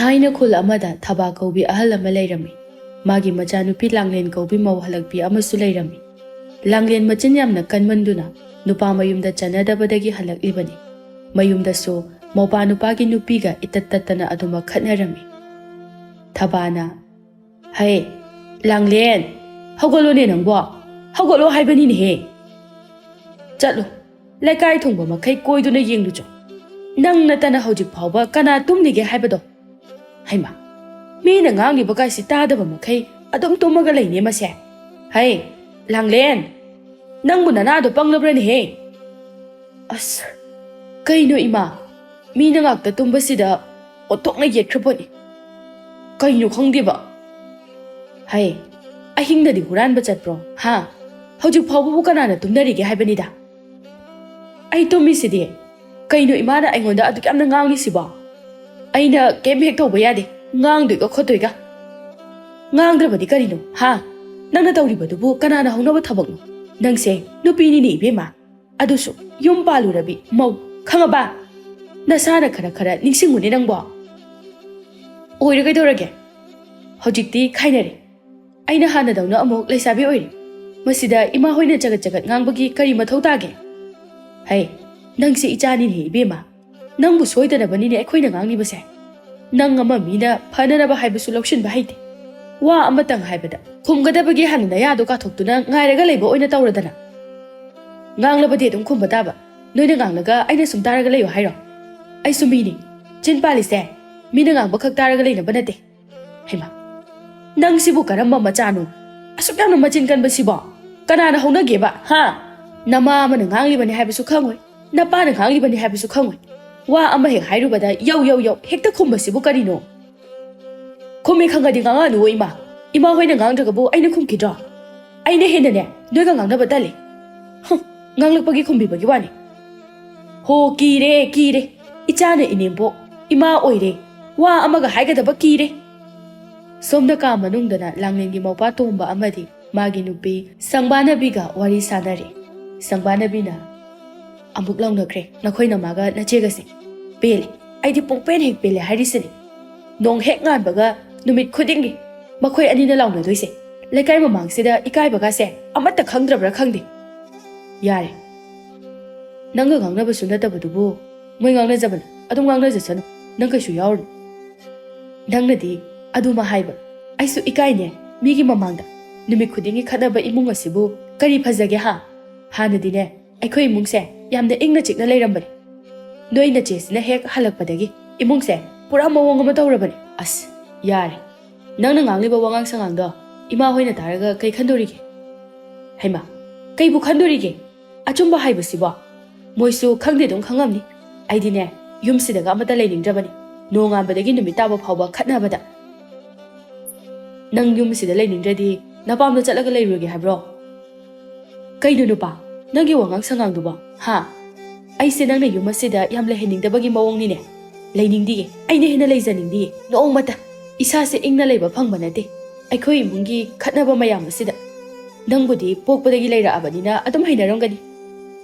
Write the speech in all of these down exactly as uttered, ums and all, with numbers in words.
ꯊꯥꯏꯅ ꯈꯨꯜ ꯑꯃꯗ ꯊꯕꯥ ꯀꯧꯕꯤ ꯑꯍꯜ ꯑꯃ ꯂꯩꯔꯝꯃꯤ꯫ ꯃꯥꯒꯤ ꯃꯆꯥꯅꯨꯄꯤ ꯂꯥꯡꯂꯦꯟ ꯀꯧꯕꯤ ꯃꯧ ꯍꯜꯂꯛꯄꯤ ꯑꯃꯁꯨ ꯂꯩꯔꯝꯃꯤ꯫ ꯂꯥꯡꯂꯦꯟ ꯃꯆꯤꯟ ꯌꯥꯝꯅ ꯀꯟꯃꯟꯗꯨꯅ ꯅꯨꯄꯥ ꯃꯌꯨꯝꯗ ꯆꯠꯅꯗꯕꯗꯒꯤ ꯍꯜꯂꯛꯂꯤꯕꯅꯤ꯫ ꯃꯌꯨꯝꯗꯁꯨ ꯃꯧꯄꯥ ꯅꯨꯄꯥꯒꯤ ꯅꯨꯄꯤꯒ ꯏꯇꯠ ꯇꯠꯇꯅ ꯑꯗꯨꯃꯛ ꯈꯠꯅꯔꯝꯃꯤ꯫ ꯊꯕꯥꯅ, "ꯍꯩ, ꯂꯥꯡꯂꯦꯟ, ꯍꯧꯒꯠꯂꯣꯅꯦ ꯅꯪꯕꯣ, ꯍꯧꯒꯠꯂꯣ ꯍꯥꯏꯕꯅꯤꯅꯦꯍꯦ꯫ ꯆꯠꯂꯣ, ꯂꯩꯀꯥꯏ ꯊꯣꯡꯕ ꯃꯈꯩ ꯀꯣꯏꯗꯨꯅ ꯌꯦꯡꯂꯨꯆꯣ꯫ ꯅꯪ ꯅꯠꯇꯅ ꯍꯧꯖꯤꯛ ꯐꯥꯎꯕ ꯀꯅꯥ ꯇꯨꯝꯂꯤꯒꯦ ꯍꯥꯏꯕꯗꯣ?" ꯍꯩꯃꯥ, ꯃꯤꯅ ꯉꯥꯡꯂꯤꯕ ꯀꯥꯏꯁꯤ ꯇꯥꯗꯕ ꯃꯈꯩ ꯑꯗꯨꯝ ꯇꯨꯝꯃꯒ ꯂꯩꯅꯦ ꯃꯁꯦ꯫ "ꯍꯩ, ꯂꯥꯡꯂꯦꯟ, ꯅꯪꯕꯨ ꯅꯅꯥꯗꯣ ꯄꯪꯂꯕ꯭ꯔꯅꯦꯍꯦ?" ꯑꯁ, ꯀꯩꯅꯣ ꯏꯃꯥ, ꯃꯤꯅ ꯉꯥꯛꯇ ꯇꯨꯝꯕꯁꯤꯗ ꯑꯣꯟꯊꯣꯛꯅ ꯌꯦꯠꯈ꯭ꯔ ꯄꯣꯠꯅꯤ꯫ ꯀꯩꯅꯣ ꯈꯪꯗꯦꯕ꯫ "ꯍꯩ, ꯑꯍꯤꯡꯗꯗꯤ ꯍꯨꯔꯥꯟꯕ ꯆꯠꯄ꯭ꯔꯣ? ꯍꯥ? ꯍꯧꯖꯤꯛ ꯐꯥꯎꯕꯕꯨ ꯀꯅꯥꯅ ꯇꯨꯝꯅꯔꯤꯒꯦ ꯍꯥꯏꯕꯅꯤꯗ?" "ꯑꯩ ꯇꯨꯝꯃꯤꯁꯤꯗꯤ꯫ ꯀꯩꯅꯣ ꯏꯃꯥꯅ ꯑꯩꯉꯣꯟꯗ ꯑꯗꯨꯛ ꯌꯥꯝꯅ ꯉꯥꯡꯂꯤꯁꯤꯕꯣ? ꯑꯩꯅ ꯀꯩꯝ ꯍꯦꯛ ꯇꯧꯕ ꯌꯥꯗꯦ, ꯉꯥꯡꯗꯣꯏꯒ ꯈꯣꯠꯇꯣꯏꯒ꯫ ꯉꯥꯡꯗ꯭ꯔꯕꯗꯤ ꯀꯔꯤꯅꯣ, ꯍꯥ? ꯅꯪꯅ ꯇꯧꯔꯤꯕꯗꯨꯕꯨ ꯀꯅꯥꯅ ꯍꯧꯅꯕ ꯊꯕꯛꯅꯣ? ꯅꯪꯁꯦ ꯅꯨꯄꯤꯅꯤꯅꯦ ꯏꯕꯦꯝꯃ, ꯑꯗꯨꯁꯨ ꯌꯨꯝ ꯄꯥꯜꯂꯨꯔꯕꯤ ꯃꯧ, ꯈꯪꯉꯕ? ꯅꯁꯥꯅ ꯈꯔ ꯈꯔ ꯅꯤꯡꯁꯤꯡꯉꯨꯅꯦ ꯅꯪꯕꯣ꯫ ꯑꯣꯏꯔꯦ ꯀꯩꯗꯧꯔꯒꯦ? ꯍꯧꯖꯤꯛꯇꯤ ꯈꯥꯏꯅꯔꯦ꯫ ꯑꯩꯅ ꯍꯥꯟꯅꯗꯧꯅ ꯑꯃꯨꯛ ꯂꯩꯁꯥꯕꯤ ꯑꯣꯏꯔꯦ꯫ ꯃꯁꯤꯗ ꯏꯃꯥ ꯍꯣꯏꯅ ꯆꯒꯠ ꯆꯒꯠ ꯉꯥꯡꯕꯒꯤ ꯀꯔꯤ ꯃꯊꯧ ꯇꯥꯒꯦ? ꯍꯩ, ꯅꯪꯁꯦ ꯏꯆꯥꯅꯤꯅꯦ ꯏꯕꯦꯝꯃ꯫ ꯅꯪꯕꯨ ꯁꯣꯏꯗꯅꯕꯅꯤꯅꯦ ꯑꯩꯈꯣꯏꯅ ꯉꯥꯡꯂꯤꯕꯁꯦ꯫ ꯅꯪ ꯑꯃ ꯃꯤꯅ ꯐꯅꯅꯕ ꯍꯥꯏꯕꯁꯨ ꯂꯧꯁꯤꯟꯕ ꯍꯩꯇꯦ꯫ ꯋꯥ ꯑꯃꯇꯪ ꯍꯥꯏꯕꯗ ꯈꯨꯝꯒꯗꯕꯒꯤ ꯍꯥꯟꯅ ꯅꯌꯥꯗꯣ ꯀꯥꯊꯣꯛꯇꯨꯅ ꯉꯥꯏꯔꯒ ꯂꯩꯕ ꯑꯣꯏꯅ ꯇꯧꯔꯗꯅ꯫ ꯉꯥꯡꯂꯕꯗꯤ ꯑꯗꯨꯝ ꯈꯨꯝꯕ ꯇꯥꯕ, ꯅꯣꯏꯅ ꯉꯥꯡꯂꯒ ꯑꯩꯅ ꯁꯨꯝ ꯇꯥꯔꯒ ꯂꯩꯌꯣ ꯍꯥꯏꯔꯣ? ꯑꯩꯁꯨ ꯃꯤꯅꯤ, ꯆꯤꯟ ꯄꯥꯜꯂꯤꯁꯦ꯫ ꯃꯤꯅ ꯉꯥꯡꯕ ꯈꯛ ꯇꯥꯔꯒ ꯂꯩꯅꯕ ꯅꯠꯇꯦ꯫ ꯍꯩꯃꯥ, ꯅꯪꯁꯤꯕꯨ ꯀꯔꯝꯕ ꯃꯆꯥꯅꯣ? ꯑꯁꯨꯛ ꯌꯥꯝꯅ ꯃꯆꯤꯟ ꯀꯟꯕꯁꯤꯕꯣ? ꯀꯅꯥꯅ ꯍꯧꯅꯒꯦꯕ, ꯍꯥ? ꯅꯃꯥ ꯑꯃꯅ ꯉꯥꯡꯂꯤꯕꯅꯤ ꯍꯥꯏꯕꯁꯨ ꯈꯪꯉꯣꯏ, ꯅꯄꯥꯅ ꯉꯥꯡꯂꯤꯕꯅꯤ ꯍꯥꯏꯕꯁꯨ ꯈꯪꯉꯣꯏ꯫ ꯋꯥ ꯑꯃ ꯍꯦꯛ ꯍꯥꯏꯔꯨꯕꯗ ꯌꯧ ꯌꯧ ꯌꯧ ꯍꯦꯛꯇ ꯈꯨꯝꯕꯁꯤꯕꯨ ꯀꯔꯤꯅꯣ? ꯈꯨꯝꯃꯦ ꯈꯪꯉꯗꯤ ꯉꯥꯡꯉꯛꯑꯅꯨꯋꯣ ꯏꯃꯥ꯫ ꯏꯃꯥ ꯍꯣꯏꯅ ꯉꯥꯡꯗ꯭ꯔꯒꯕꯨ ꯑꯩꯅ ꯈꯨꯝꯈꯤꯗ꯭ꯔꯣ? ꯑꯩꯅ ꯍꯦꯟꯅꯅꯦ, ꯅꯣꯏꯒ ꯉꯥꯡꯅꯕ ꯇꯜꯂꯤ꯫ ꯍꯨꯝ, ꯉꯥꯡꯂꯛꯄꯒꯤ ꯈꯨꯝꯕꯤꯕꯒꯤ ꯋꯥꯅꯤ꯫ ꯍꯣ, ꯀꯤꯔꯦ, ꯀꯤꯔꯦ꯫ ꯏꯆꯥꯅ ꯏꯅꯦꯝꯕꯣꯛ, ꯏꯃꯥ ꯑꯣꯏꯔꯦ꯫ ꯋꯥ ꯑꯃꯒ ꯍꯥꯏꯒꯗꯕ ꯀꯤꯔꯦ꯫ ꯁꯣꯝꯗ ꯀꯥ ꯃꯅꯨꯡꯗꯅ ꯂꯥꯡꯂꯦꯟꯒꯤ ꯃꯧꯄꯥ ꯇꯣꯝꯕ ꯑꯃꯗꯤ ꯃꯥꯒꯤ ꯅꯨꯄꯤ ꯁꯪꯕꯥꯅꯕꯤꯒ ꯋꯥꯔꯤ ꯁꯥꯟꯅꯔꯤ꯫ ꯁꯪꯕꯥꯅꯕꯤꯅ, "ꯑꯃꯨꯛ ꯂꯥꯎꯅꯈ꯭ꯔꯦ ꯅꯈꯣꯏ ꯅꯃꯥꯒ ꯅꯆꯦꯒꯁꯦ꯫ ꯄꯦꯜꯂꯦ, ꯑꯩꯗꯤ ꯄꯨꯡꯄꯦꯟ ꯍꯦꯛ ꯄꯦꯜꯂꯦ ꯍꯥꯏꯔꯤꯁꯤꯅꯤ꯫ ꯅꯣꯡ ꯍꯦꯛ ꯉꯥꯟꯕꯒ ꯅꯨꯃꯤꯠ ꯈꯨꯗꯤꯡꯒꯤ ꯃꯈꯣꯏ ꯑꯅꯤꯅ ꯂꯥꯎꯅꯗꯣꯏꯁꯦ꯫ ꯂꯩꯀꯥꯏ ꯃꯃꯥꯡꯁꯤꯗ ꯏꯀꯥꯏꯕꯒꯁꯦ ꯑꯃꯠꯇ ꯈꯪꯗ꯭ꯔꯕ꯭ꯔꯥ ꯈꯪꯗꯦ꯫ ꯌꯥꯔꯦ, ꯅꯪꯒ ꯉꯥꯡꯅꯕꯁꯨ ꯅꯠꯇꯕꯗꯨꯕꯨ ꯃꯣꯏ ꯉꯥꯡꯅꯖꯕꯅ ꯑꯗꯨꯝ ꯉꯥꯡꯅꯖꯁꯅꯨ, ꯅꯪ ꯀꯩꯁꯨ ꯌꯥꯎꯔꯨꯅꯨ꯫ ꯅꯪꯅꯗꯤ ꯑꯗꯨꯃ ꯍꯥꯏꯕ, ꯑꯩꯁꯨ ꯏꯀꯥꯏꯅꯦ ꯃꯤꯒꯤ ꯃꯃꯥꯡꯗ꯫ ꯅꯨꯃꯤꯠ ꯈꯨꯗꯤꯡꯒꯤ ꯈꯠꯅꯕ ꯏꯃꯨꯡ ꯑꯁꯤꯕꯨ ꯀꯔꯤ ꯐꯖꯒꯦ ꯍꯥ? ꯍꯥꯟꯅꯗꯤꯅꯦ ꯑꯩꯈꯣꯏ ꯏꯃꯨꯡꯁꯦ ꯌꯥꯝꯅ ꯏꯪꯅ ꯆꯤꯛꯅ ꯂꯩꯔꯝꯕꯅꯤ꯫ ꯅꯣꯏ ꯅꯆꯦꯁꯤꯅ ꯍꯦꯛ ꯍꯜꯂꯛꯄꯗꯒꯤ ꯏꯃꯨꯡꯁꯦ ꯄꯨꯔꯥ ꯃꯑꯣꯡ ꯑꯃ ꯇꯧꯔꯕꯅꯤ꯫ ꯑꯁ, ꯌꯥꯔꯦ, ꯅꯪꯅ ꯉꯥꯡꯂꯤꯕ ꯋꯥꯉꯥꯡ ꯁꯉꯥꯡꯗꯣ ꯏꯃꯥ ꯍꯣꯏꯅ ꯇꯥꯔꯒ ꯀꯩ ꯈꯟꯗꯣꯔꯤꯒꯦ? ꯍꯩꯃꯥ, ꯀꯩꯕꯨ ꯈꯟꯗꯣꯔꯤꯒꯦ? ꯑꯆꯨꯝꯕ ꯍꯥꯏꯕꯁꯤꯕꯣ? ꯃꯣꯏꯁꯨ ꯈꯪꯗꯦ ꯑꯗꯨꯝ ꯈꯪꯉꯝꯅꯤ꯫ ꯑꯩꯗꯤꯅꯦ, ꯌꯨꯝꯁꯤꯗꯒ ꯑꯃꯠꯇ ꯂꯩꯅꯤꯡꯗ꯭ꯔꯕꯅꯤ꯫ ꯅꯣꯡꯉꯥꯟꯕꯗꯒꯤ ꯅꯨꯃꯤꯠ ꯇꯥꯕ ꯐꯥꯎꯕ ꯈꯠꯅꯕꯗ꯫ ꯅꯪ ꯌꯨꯝꯁꯤꯗ ꯂꯩꯅꯤꯡꯗ꯭ꯔꯗꯤ ꯅꯄꯥꯝꯗ ꯆꯠꯂꯒ ꯂꯩꯔꯨꯔꯒꯦ ꯍꯥꯏꯕ꯭ꯔꯣ? ꯀꯩꯅꯣ ꯅꯨꯄꯥ, ꯅꯪꯒꯤ ꯋꯥꯉꯥꯡ ꯁꯉꯥꯡꯗꯨꯕꯣ? ꯍꯥ? ꯑꯩꯁꯦ ꯅꯪꯅ ꯌꯨꯝ ꯑꯁꯤꯗ ꯌꯥꯝ ꯂꯩꯍꯟꯅꯤꯡꯗꯕꯒꯤ ꯃꯑꯣꯡꯅꯤꯅꯦ꯫ ꯂꯩꯅꯤꯡꯗꯤꯌꯦ, ꯑꯩꯅ ꯍꯦꯟꯅ ꯂꯩꯖꯅꯤꯡꯗꯤꯌꯦ, ꯅꯣꯡꯃꯇ꯫ ꯏꯁꯥꯁꯦ ꯏꯪꯅ ꯂꯩꯕ ꯐꯪꯕ ꯅꯠꯇꯦ ꯑꯩꯈꯣꯏ ꯏꯃꯨꯡꯒꯤ ꯈꯠꯅꯕ ꯃꯌꯥꯝ ꯑꯁꯤꯗ꯫ ꯅꯪꯕꯨꯗꯤ ꯄꯣꯛꯄꯗꯒꯤ ꯂꯩꯔꯛꯑꯕꯅꯤꯅ ꯑꯗꯨꯝ ꯍꯩꯅꯔꯝꯒꯅꯤ꯫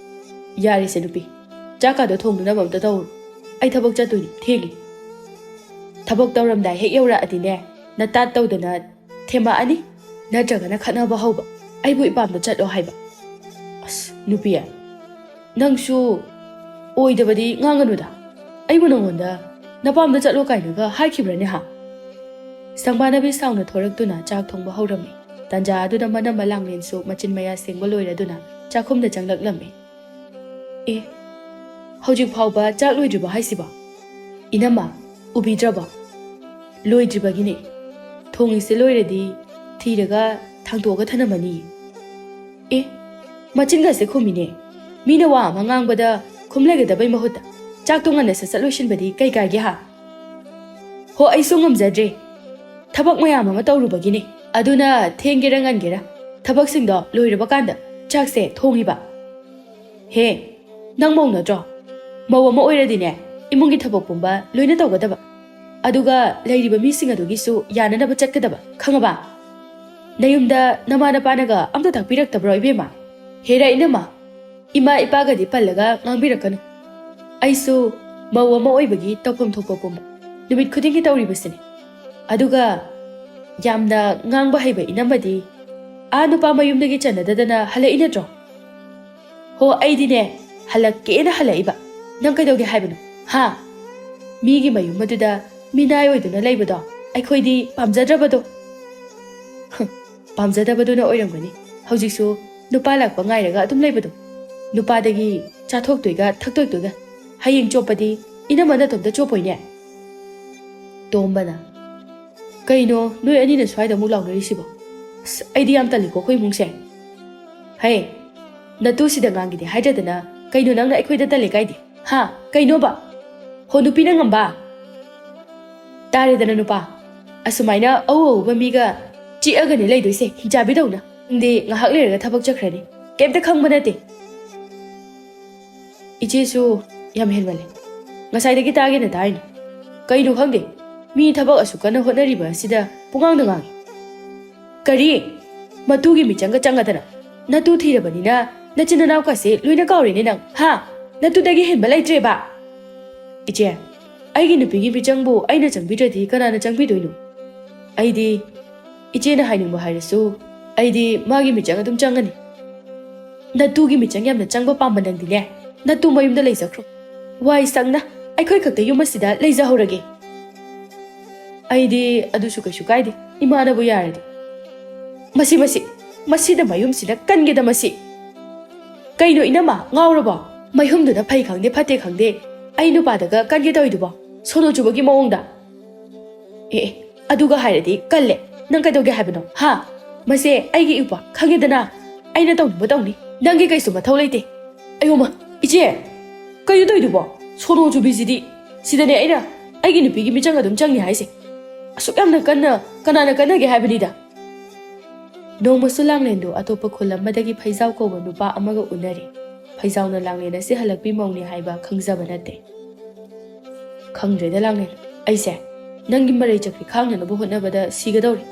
ꯌꯥꯔꯦꯁꯦ ꯅꯨꯄꯤ, ꯆꯥꯛꯀꯥꯗꯣ ꯊꯣꯡꯗꯅꯕ ꯑꯝꯇ ꯇꯧꯔꯣ꯫ ꯑꯩ ꯊꯕꯛ ꯆꯠꯇꯣꯏꯅꯤ, ꯊꯦꯡꯉꯦ꯫ ꯊꯕꯛ ꯇꯧꯔꯝꯗꯥꯏ ꯍꯦꯛ ꯌꯧꯔꯛꯑꯗꯤꯅꯦ, ꯅꯇꯥꯠ ꯇꯧꯗꯅ ꯊꯦꯝꯃꯛꯑꯅꯤ, ꯅꯠꯇ꯭ꯔꯒꯅ ꯈꯠꯅꯕ ꯍꯧꯕ, ꯑꯩꯕꯨ ꯏꯄꯥꯝꯗ ꯆꯠꯂꯣ ꯍꯥꯏꯕ꯫ ꯑꯁ ꯅꯨꯄꯤ, ꯅꯪꯁꯨ ꯑꯣꯏꯗꯕꯗꯤ ꯉꯥꯡꯒꯅꯨꯗ꯫ ꯑꯩꯕꯨ ꯅꯉꯣꯟꯗ ꯅꯄꯥꯝꯗ ꯆꯠꯂꯣ ꯀꯥꯏꯅꯒ ꯍꯥꯏꯈꯤꯕ꯭ꯔꯅꯦ ꯍꯥ? ꯁꯪꯕꯥꯅꯕꯤ ꯁꯥꯎꯅ ꯊꯣꯔꯛꯇꯨꯅ ꯆꯥꯛ ꯊꯣꯡꯕ ꯍꯧꯔꯝꯃꯤ꯫ ꯇꯟꯖꯥ ꯑꯗꯨꯗ ꯃꯅꯝꯃ ꯂꯥꯡꯂꯦꯟꯁꯨ ꯃꯆꯤꯟ ꯃꯌꯥ ꯁꯦꯡꯕ ꯂꯣꯏꯔꯗꯨꯅ ꯆꯥꯛꯈꯨꯝꯗ ꯆꯪꯂꯛꯂꯝꯃꯤ꯫ ꯑꯦ, ꯍꯧꯖꯤꯛ ꯐꯥꯎꯕ ꯆꯥꯛ ꯂꯣꯏꯗ꯭ꯔꯤꯕꯣ ꯍꯥꯏꯁꯤꯕꯣ? ꯏꯅꯝꯃ, ꯎꯕꯤꯗ꯭ꯔꯕꯣ? ꯂꯣꯏꯗ꯭ꯔꯤꯕꯒꯤꯅꯦ꯫ ꯊꯣꯡꯉꯤꯁꯦ ꯂꯣꯏꯔꯗꯤ ꯊꯤꯔꯒ ꯊꯥꯡꯗꯣꯛꯑꯒ ꯊꯅꯝꯃꯅꯤ꯫ ꯑꯦ, ꯃꯆꯤꯟꯒꯁꯦ ꯈꯨꯝꯃꯤꯅꯦ꯫ ꯃꯤꯅ ꯋꯥ ꯑꯃ ꯉꯥꯡꯕꯗ ꯈꯨꯝ ꯂꯩꯒꯗꯕꯩ ꯃꯍꯨꯠꯇ ꯆꯥꯛꯇꯣ ꯉꯟꯅ ꯁꯠ ꯁꯠ ꯂꯣꯏꯁꯤꯟꯕꯗꯤ ꯀꯩ ꯀꯥꯏꯒꯦ ꯍꯥ? ꯍꯣ, ꯑꯩꯁꯨ ꯉꯝꯖꯗ꯭ꯔꯦ꯫ ꯊꯕꯛ ꯃꯌꯥꯝ ꯑꯃ ꯇꯧꯔꯨꯕꯒꯤꯅꯦ꯫ ꯑꯗꯨꯅ ꯊꯦꯡꯒꯦꯔ ꯉꯟꯒꯦꯔ ꯊꯕꯛꯁꯤꯡꯗꯣ ꯂꯣꯏꯔꯕ ꯀꯥꯟꯗ ꯆꯥꯛꯁꯦ ꯊꯣꯡꯉꯤꯕ꯫ ꯍꯦ, ꯅꯪ ꯃꯧ ꯅꯠꯇ꯭ꯔꯣ? ꯃꯧ ꯑꯃ ꯑꯣꯏꯔꯗꯤꯅꯦ, ꯏꯃꯨꯡꯒꯤ ꯊꯕꯛ ꯄꯨꯝꯕ ꯂꯣꯏꯅ ꯇꯧꯒꯗꯕ꯫ ꯑꯗꯨꯒ ꯂꯩꯔꯤꯕ ꯃꯤꯁꯤꯡ ꯑꯗꯨꯒꯤꯁꯨ ꯌꯥꯅꯅꯕ ꯆꯠꯀꯗꯕ, ꯈꯪꯉꯕ? ꯅꯌꯨꯝꯗ ꯅꯃꯥ ꯅꯄꯥꯅꯒ ꯑꯝꯇ ꯇꯥꯛꯄꯤꯔꯛꯇꯕ꯭ꯔꯣ, ꯏꯕꯦꯝꯃ? ꯍꯦꯔꯥ ꯏꯅꯝꯃ, ꯏꯃꯥ ꯏꯄꯥꯒꯗꯤ ꯄꯜꯂꯒ ꯉꯥꯡꯕꯤꯔꯛꯀꯅꯨ꯫ ꯑꯩꯁꯨ ꯃꯧ ꯑꯃ ꯑꯣꯏꯕꯒꯤ ꯇꯧꯐꯝ ꯊꯣꯛꯄ ꯄꯨꯝꯕ ꯅꯨꯃꯤꯠ ꯈꯨꯗꯤꯡꯒꯤ ꯇꯧꯔꯤꯕꯁꯤꯅꯤ꯫ ꯑꯗꯨꯒ ꯌꯥꯝꯅ ꯉꯥꯡꯕ ꯍꯩꯕ ꯏꯅꯝꯃꯗꯤ ꯑꯥ ꯅꯨꯄꯥ ꯃꯌꯨꯝꯗꯒꯤ ꯆꯟꯅꯗꯗꯅ ꯍꯜꯂꯛꯏ ꯅꯠꯇ꯭ꯔꯣ? ꯍꯣ, ꯑꯩꯗꯤꯅꯦ, ꯍꯜꯂꯛꯀꯦꯅ ꯍꯜꯂꯛꯏꯕ꯫ ꯅꯪ ꯀꯩꯗꯧꯒꯦ ꯍꯥꯏꯕꯅꯣ? ꯍꯥ? ꯃꯤꯒꯤ ꯃꯌꯨꯝ ꯑꯗꯨꯗ ꯃꯤꯅꯥꯏ ꯑꯣꯏꯗꯨꯅ ꯂꯩꯕꯗꯣ ꯑꯩꯈꯣꯏꯗꯤ ꯄꯥꯝꯖꯗ꯭ꯔꯕꯗꯣ꯫ ꯍꯨꯝ, ꯄꯥꯝꯖꯗꯕꯗꯨꯅ ꯑꯣꯏꯔꯝꯒꯅꯤ꯫ ꯍꯧꯖꯤꯛꯁꯨ ꯅꯨꯄꯥ ꯂꯥꯛꯄ ꯉꯥꯏꯔꯒ ꯑꯗꯨꯝ ꯂꯩꯕꯗꯣ꯫ ꯅꯨꯄꯥꯗꯒꯤ ꯆꯥꯊꯣꯛꯇꯣꯏꯒ ꯊꯛꯇꯣꯏꯗꯨꯒ꯫ ꯍꯌꯦꯡ ꯆꯣꯞꯄꯗꯤ ꯏꯅꯝꯃ ꯅꯇꯣꯝꯇ ꯆꯣꯞꯄꯣꯏꯅꯦ꯫ ꯇꯣꯝꯕꯅ, "ꯀꯩꯅꯣ ꯅꯣꯏ ꯑꯅꯤꯅ ꯁ꯭ꯋꯥꯏꯗ ꯑꯃꯨꯛ ꯂꯥꯎꯅꯔꯤꯁꯤꯕꯣ? ꯑꯁ, ꯑꯩꯗꯤ ꯌꯥꯝ ꯇꯜꯂꯤꯀꯣ ꯑꯩꯈꯣꯏ ꯏꯃꯨꯡꯁꯦ꯫ ꯍꯩ, ꯅꯇꯨꯁꯤꯗ ꯉꯥꯡꯒꯦꯗꯤ ꯍꯥꯏꯗ꯭ꯔꯗꯅ ꯀꯩꯅꯣ ꯅꯪꯅ ꯑꯩꯈꯣꯏꯗ ꯇꯜꯂꯦ ꯀꯥꯏꯗꯤ? ꯍꯥ? ꯀꯩꯅꯣꯕ? ꯍꯣ, ꯅꯨꯄꯤꯅ ꯉꯝꯕ? ꯇꯥꯔꯦꯗꯅ ꯅꯨꯄꯥ, ꯑꯁꯨꯃꯥꯏꯅ ꯑꯎ ꯑꯎꯕ ꯃꯤꯒ ꯆꯤꯛꯑꯒꯅꯦ ꯂꯩꯗꯣꯏꯁꯦ, ꯍꯤꯡꯆꯥꯕꯤꯗꯧꯅ꯫ ꯅꯪꯗꯤ ꯉꯥꯏꯍꯥꯛ ꯂꯩꯔꯒ ꯊꯕꯛ ꯆꯠꯈ꯭ꯔꯅꯤ, ꯀꯩꯝꯇ ꯈꯪꯕ ꯅꯠꯇꯦ꯫ ꯏꯆꯦꯁꯨ ꯌꯥꯝ ꯍꯦꯟꯃꯜꯂꯦ꯫ ꯉꯁꯥꯏꯗꯒꯤ ꯇꯥꯒꯦꯅ ꯇꯥꯔꯤꯅꯤ꯫ ꯀꯩꯅꯣ ꯈꯪꯗꯦ, ꯃꯤ ꯊꯕꯛ ꯑꯁꯨꯛ ꯀꯟꯅ ꯍꯣꯠꯅꯔꯤꯕ ꯑꯁꯤꯗ ꯄꯨꯡꯉꯥꯡꯗ ꯉꯥꯡꯉꯤ꯫ ꯀꯔꯤ? ꯃꯇꯨꯒꯤ ꯃꯤꯆꯪꯒ ꯆꯪꯉꯗꯅ? ꯅꯇꯨ ꯊꯤꯔꯕꯅꯤꯅ ꯅꯆꯤꯟ ꯅꯅꯥꯎꯀꯥꯁꯦ ꯂꯣꯏꯅ ꯀꯥꯎꯔꯦꯅꯦ ꯅꯪ, ꯍꯥ? ꯅꯇꯨꯗꯒꯤ ꯍꯦꯟꯕ ꯂꯩꯇ꯭ꯔꯦꯕ꯫ ꯏꯆꯦ, ꯑꯩꯒꯤ ꯅꯨꯄꯤꯒꯤ ꯃꯤꯆꯪꯕꯨ ꯑꯩꯅ ꯆꯪꯕꯤꯗ꯭ꯔꯗꯤ ꯀꯅꯥꯅ ꯆꯪꯕꯤꯗꯣꯏꯅꯣ? ꯑꯩꯗꯤ, ꯏꯆꯦꯅ ꯍꯥꯏꯅꯤꯡꯕ ꯍꯥꯏꯔꯁꯨ, ꯑꯩꯗꯤ ꯃꯥꯒꯤ ꯃꯤꯆꯪ ꯑꯗꯨꯝ ꯆꯪꯒꯅꯤ꯫ ꯅꯇꯨꯒꯤ ꯃꯤꯆꯪ ꯌꯥꯝꯅ ꯆꯪꯕ ꯄꯥꯝꯕ ꯅꯪꯗꯤꯅꯦ, ꯅꯇꯨ ꯃꯌꯨꯝꯗ ꯂꯩꯖꯈ꯭ꯔꯣ꯫ ꯋꯥꯏ ꯁꯪꯅ ꯑꯩꯈꯣꯏ ꯈꯛꯇ ꯌꯨꯝ ꯑꯁꯤꯗ ꯂꯩꯖꯍꯧꯔꯒꯦ꯫ ꯑꯩꯗꯤ ꯑꯗꯨꯁꯨ ꯀꯩꯁꯨ ꯀꯥꯏꯗꯦ, ꯏꯃꯥꯅꯕꯨ ꯌꯥꯔꯗꯤ꯫ ꯃꯁꯤ, ꯃꯁꯤ, ꯃꯁꯤꯗ ꯃꯌꯨꯝꯁꯤꯗ ꯀꯟꯒꯦꯗ ꯃꯁꯤ꯫ ꯀꯩꯅꯣ ꯏꯅꯝꯃ, ꯉꯥꯎꯔꯕꯣ? ꯃꯌꯨꯝꯗꯨꯗ ꯐꯩ ꯈꯪꯗꯦ ꯐꯠꯇꯦ ꯈꯪꯗꯦ ꯑꯩ ꯅꯨꯄꯥꯗꯒ ꯀꯟꯒꯦ ꯇꯧꯔꯤꯗꯨꯕꯣ? ꯁꯣꯅꯣ ꯆꯨꯕꯒꯤ ꯃꯑꯣꯡꯗ꯫ ꯑꯦ, ꯑꯦ, ꯑꯗꯨꯒ ꯍꯥꯏꯔꯗꯤ ꯀꯜꯂꯦ꯫ ꯅꯪ ꯀꯩꯗꯧꯒꯦ ꯍꯥꯏꯕꯅꯣ? ꯍꯥ? ꯃꯁꯦ ꯑꯩꯒꯤ ꯏꯄ꯭ꯋꯥ, ꯈꯪꯉꯦꯗꯅ? ꯑꯩꯅ ꯇꯧꯅꯤꯡꯕ ꯇꯧꯅꯤ꯫ ꯅꯪꯒꯤ ꯀꯩꯁꯨ ꯃꯊꯧ ꯂꯩꯇꯦ꯫ ꯑꯌꯣꯃ, ꯏꯆꯦ! ꯀꯩꯅꯣ ꯇꯧꯔꯤꯗꯨꯕꯣ? ꯁꯣꯅꯣ ꯆꯨꯕꯤꯁꯤꯗꯤ! ꯁꯤꯗꯅꯦ ꯑꯩꯅ ꯑꯩꯒꯤ ꯅꯨꯄꯤꯒꯤ ꯃꯤꯆꯪ ꯑꯗꯨꯝ ꯆꯪꯅꯤ ꯍꯥꯏꯁꯦ꯫ ꯑꯁꯨꯛ ꯌꯥꯝꯅ ꯀꯟꯅ ꯀꯅꯥꯅ ꯀꯟꯅꯒꯦ ꯍꯥꯏꯕꯅꯤꯗ? ꯅꯣꯡꯃꯁꯨ ꯂꯥꯡꯂꯦꯟꯗꯨ ꯑꯇꯣꯞꯄ ꯈꯨꯜ ꯑꯃꯗꯒꯤ ꯐꯩꯖꯥꯎ ꯀꯧꯕ ꯅꯨꯄꯥ ꯑꯃꯒ ꯎꯅꯔꯦ꯫ ꯐꯩꯖꯥꯎꯅ ꯂꯥꯡꯂꯦꯟ ꯑꯁꯤ ꯍꯜꯂꯛꯄꯤ ꯃꯧꯅꯤ ꯍꯥꯏꯕ ꯈꯪꯖꯕ ꯅꯠꯇꯦ꯫ ꯈꯪꯗ꯭ꯔꯦꯗ ꯂꯥꯡꯂꯦꯟ, ꯑꯩꯁꯦ ꯅꯪꯒꯤ ꯃꯔꯩ ꯆꯠꯄꯤ ꯈꯥꯡꯅꯅꯕ ꯍꯣꯠꯅꯕꯗ ꯁꯤꯒꯗꯧꯔꯦ꯫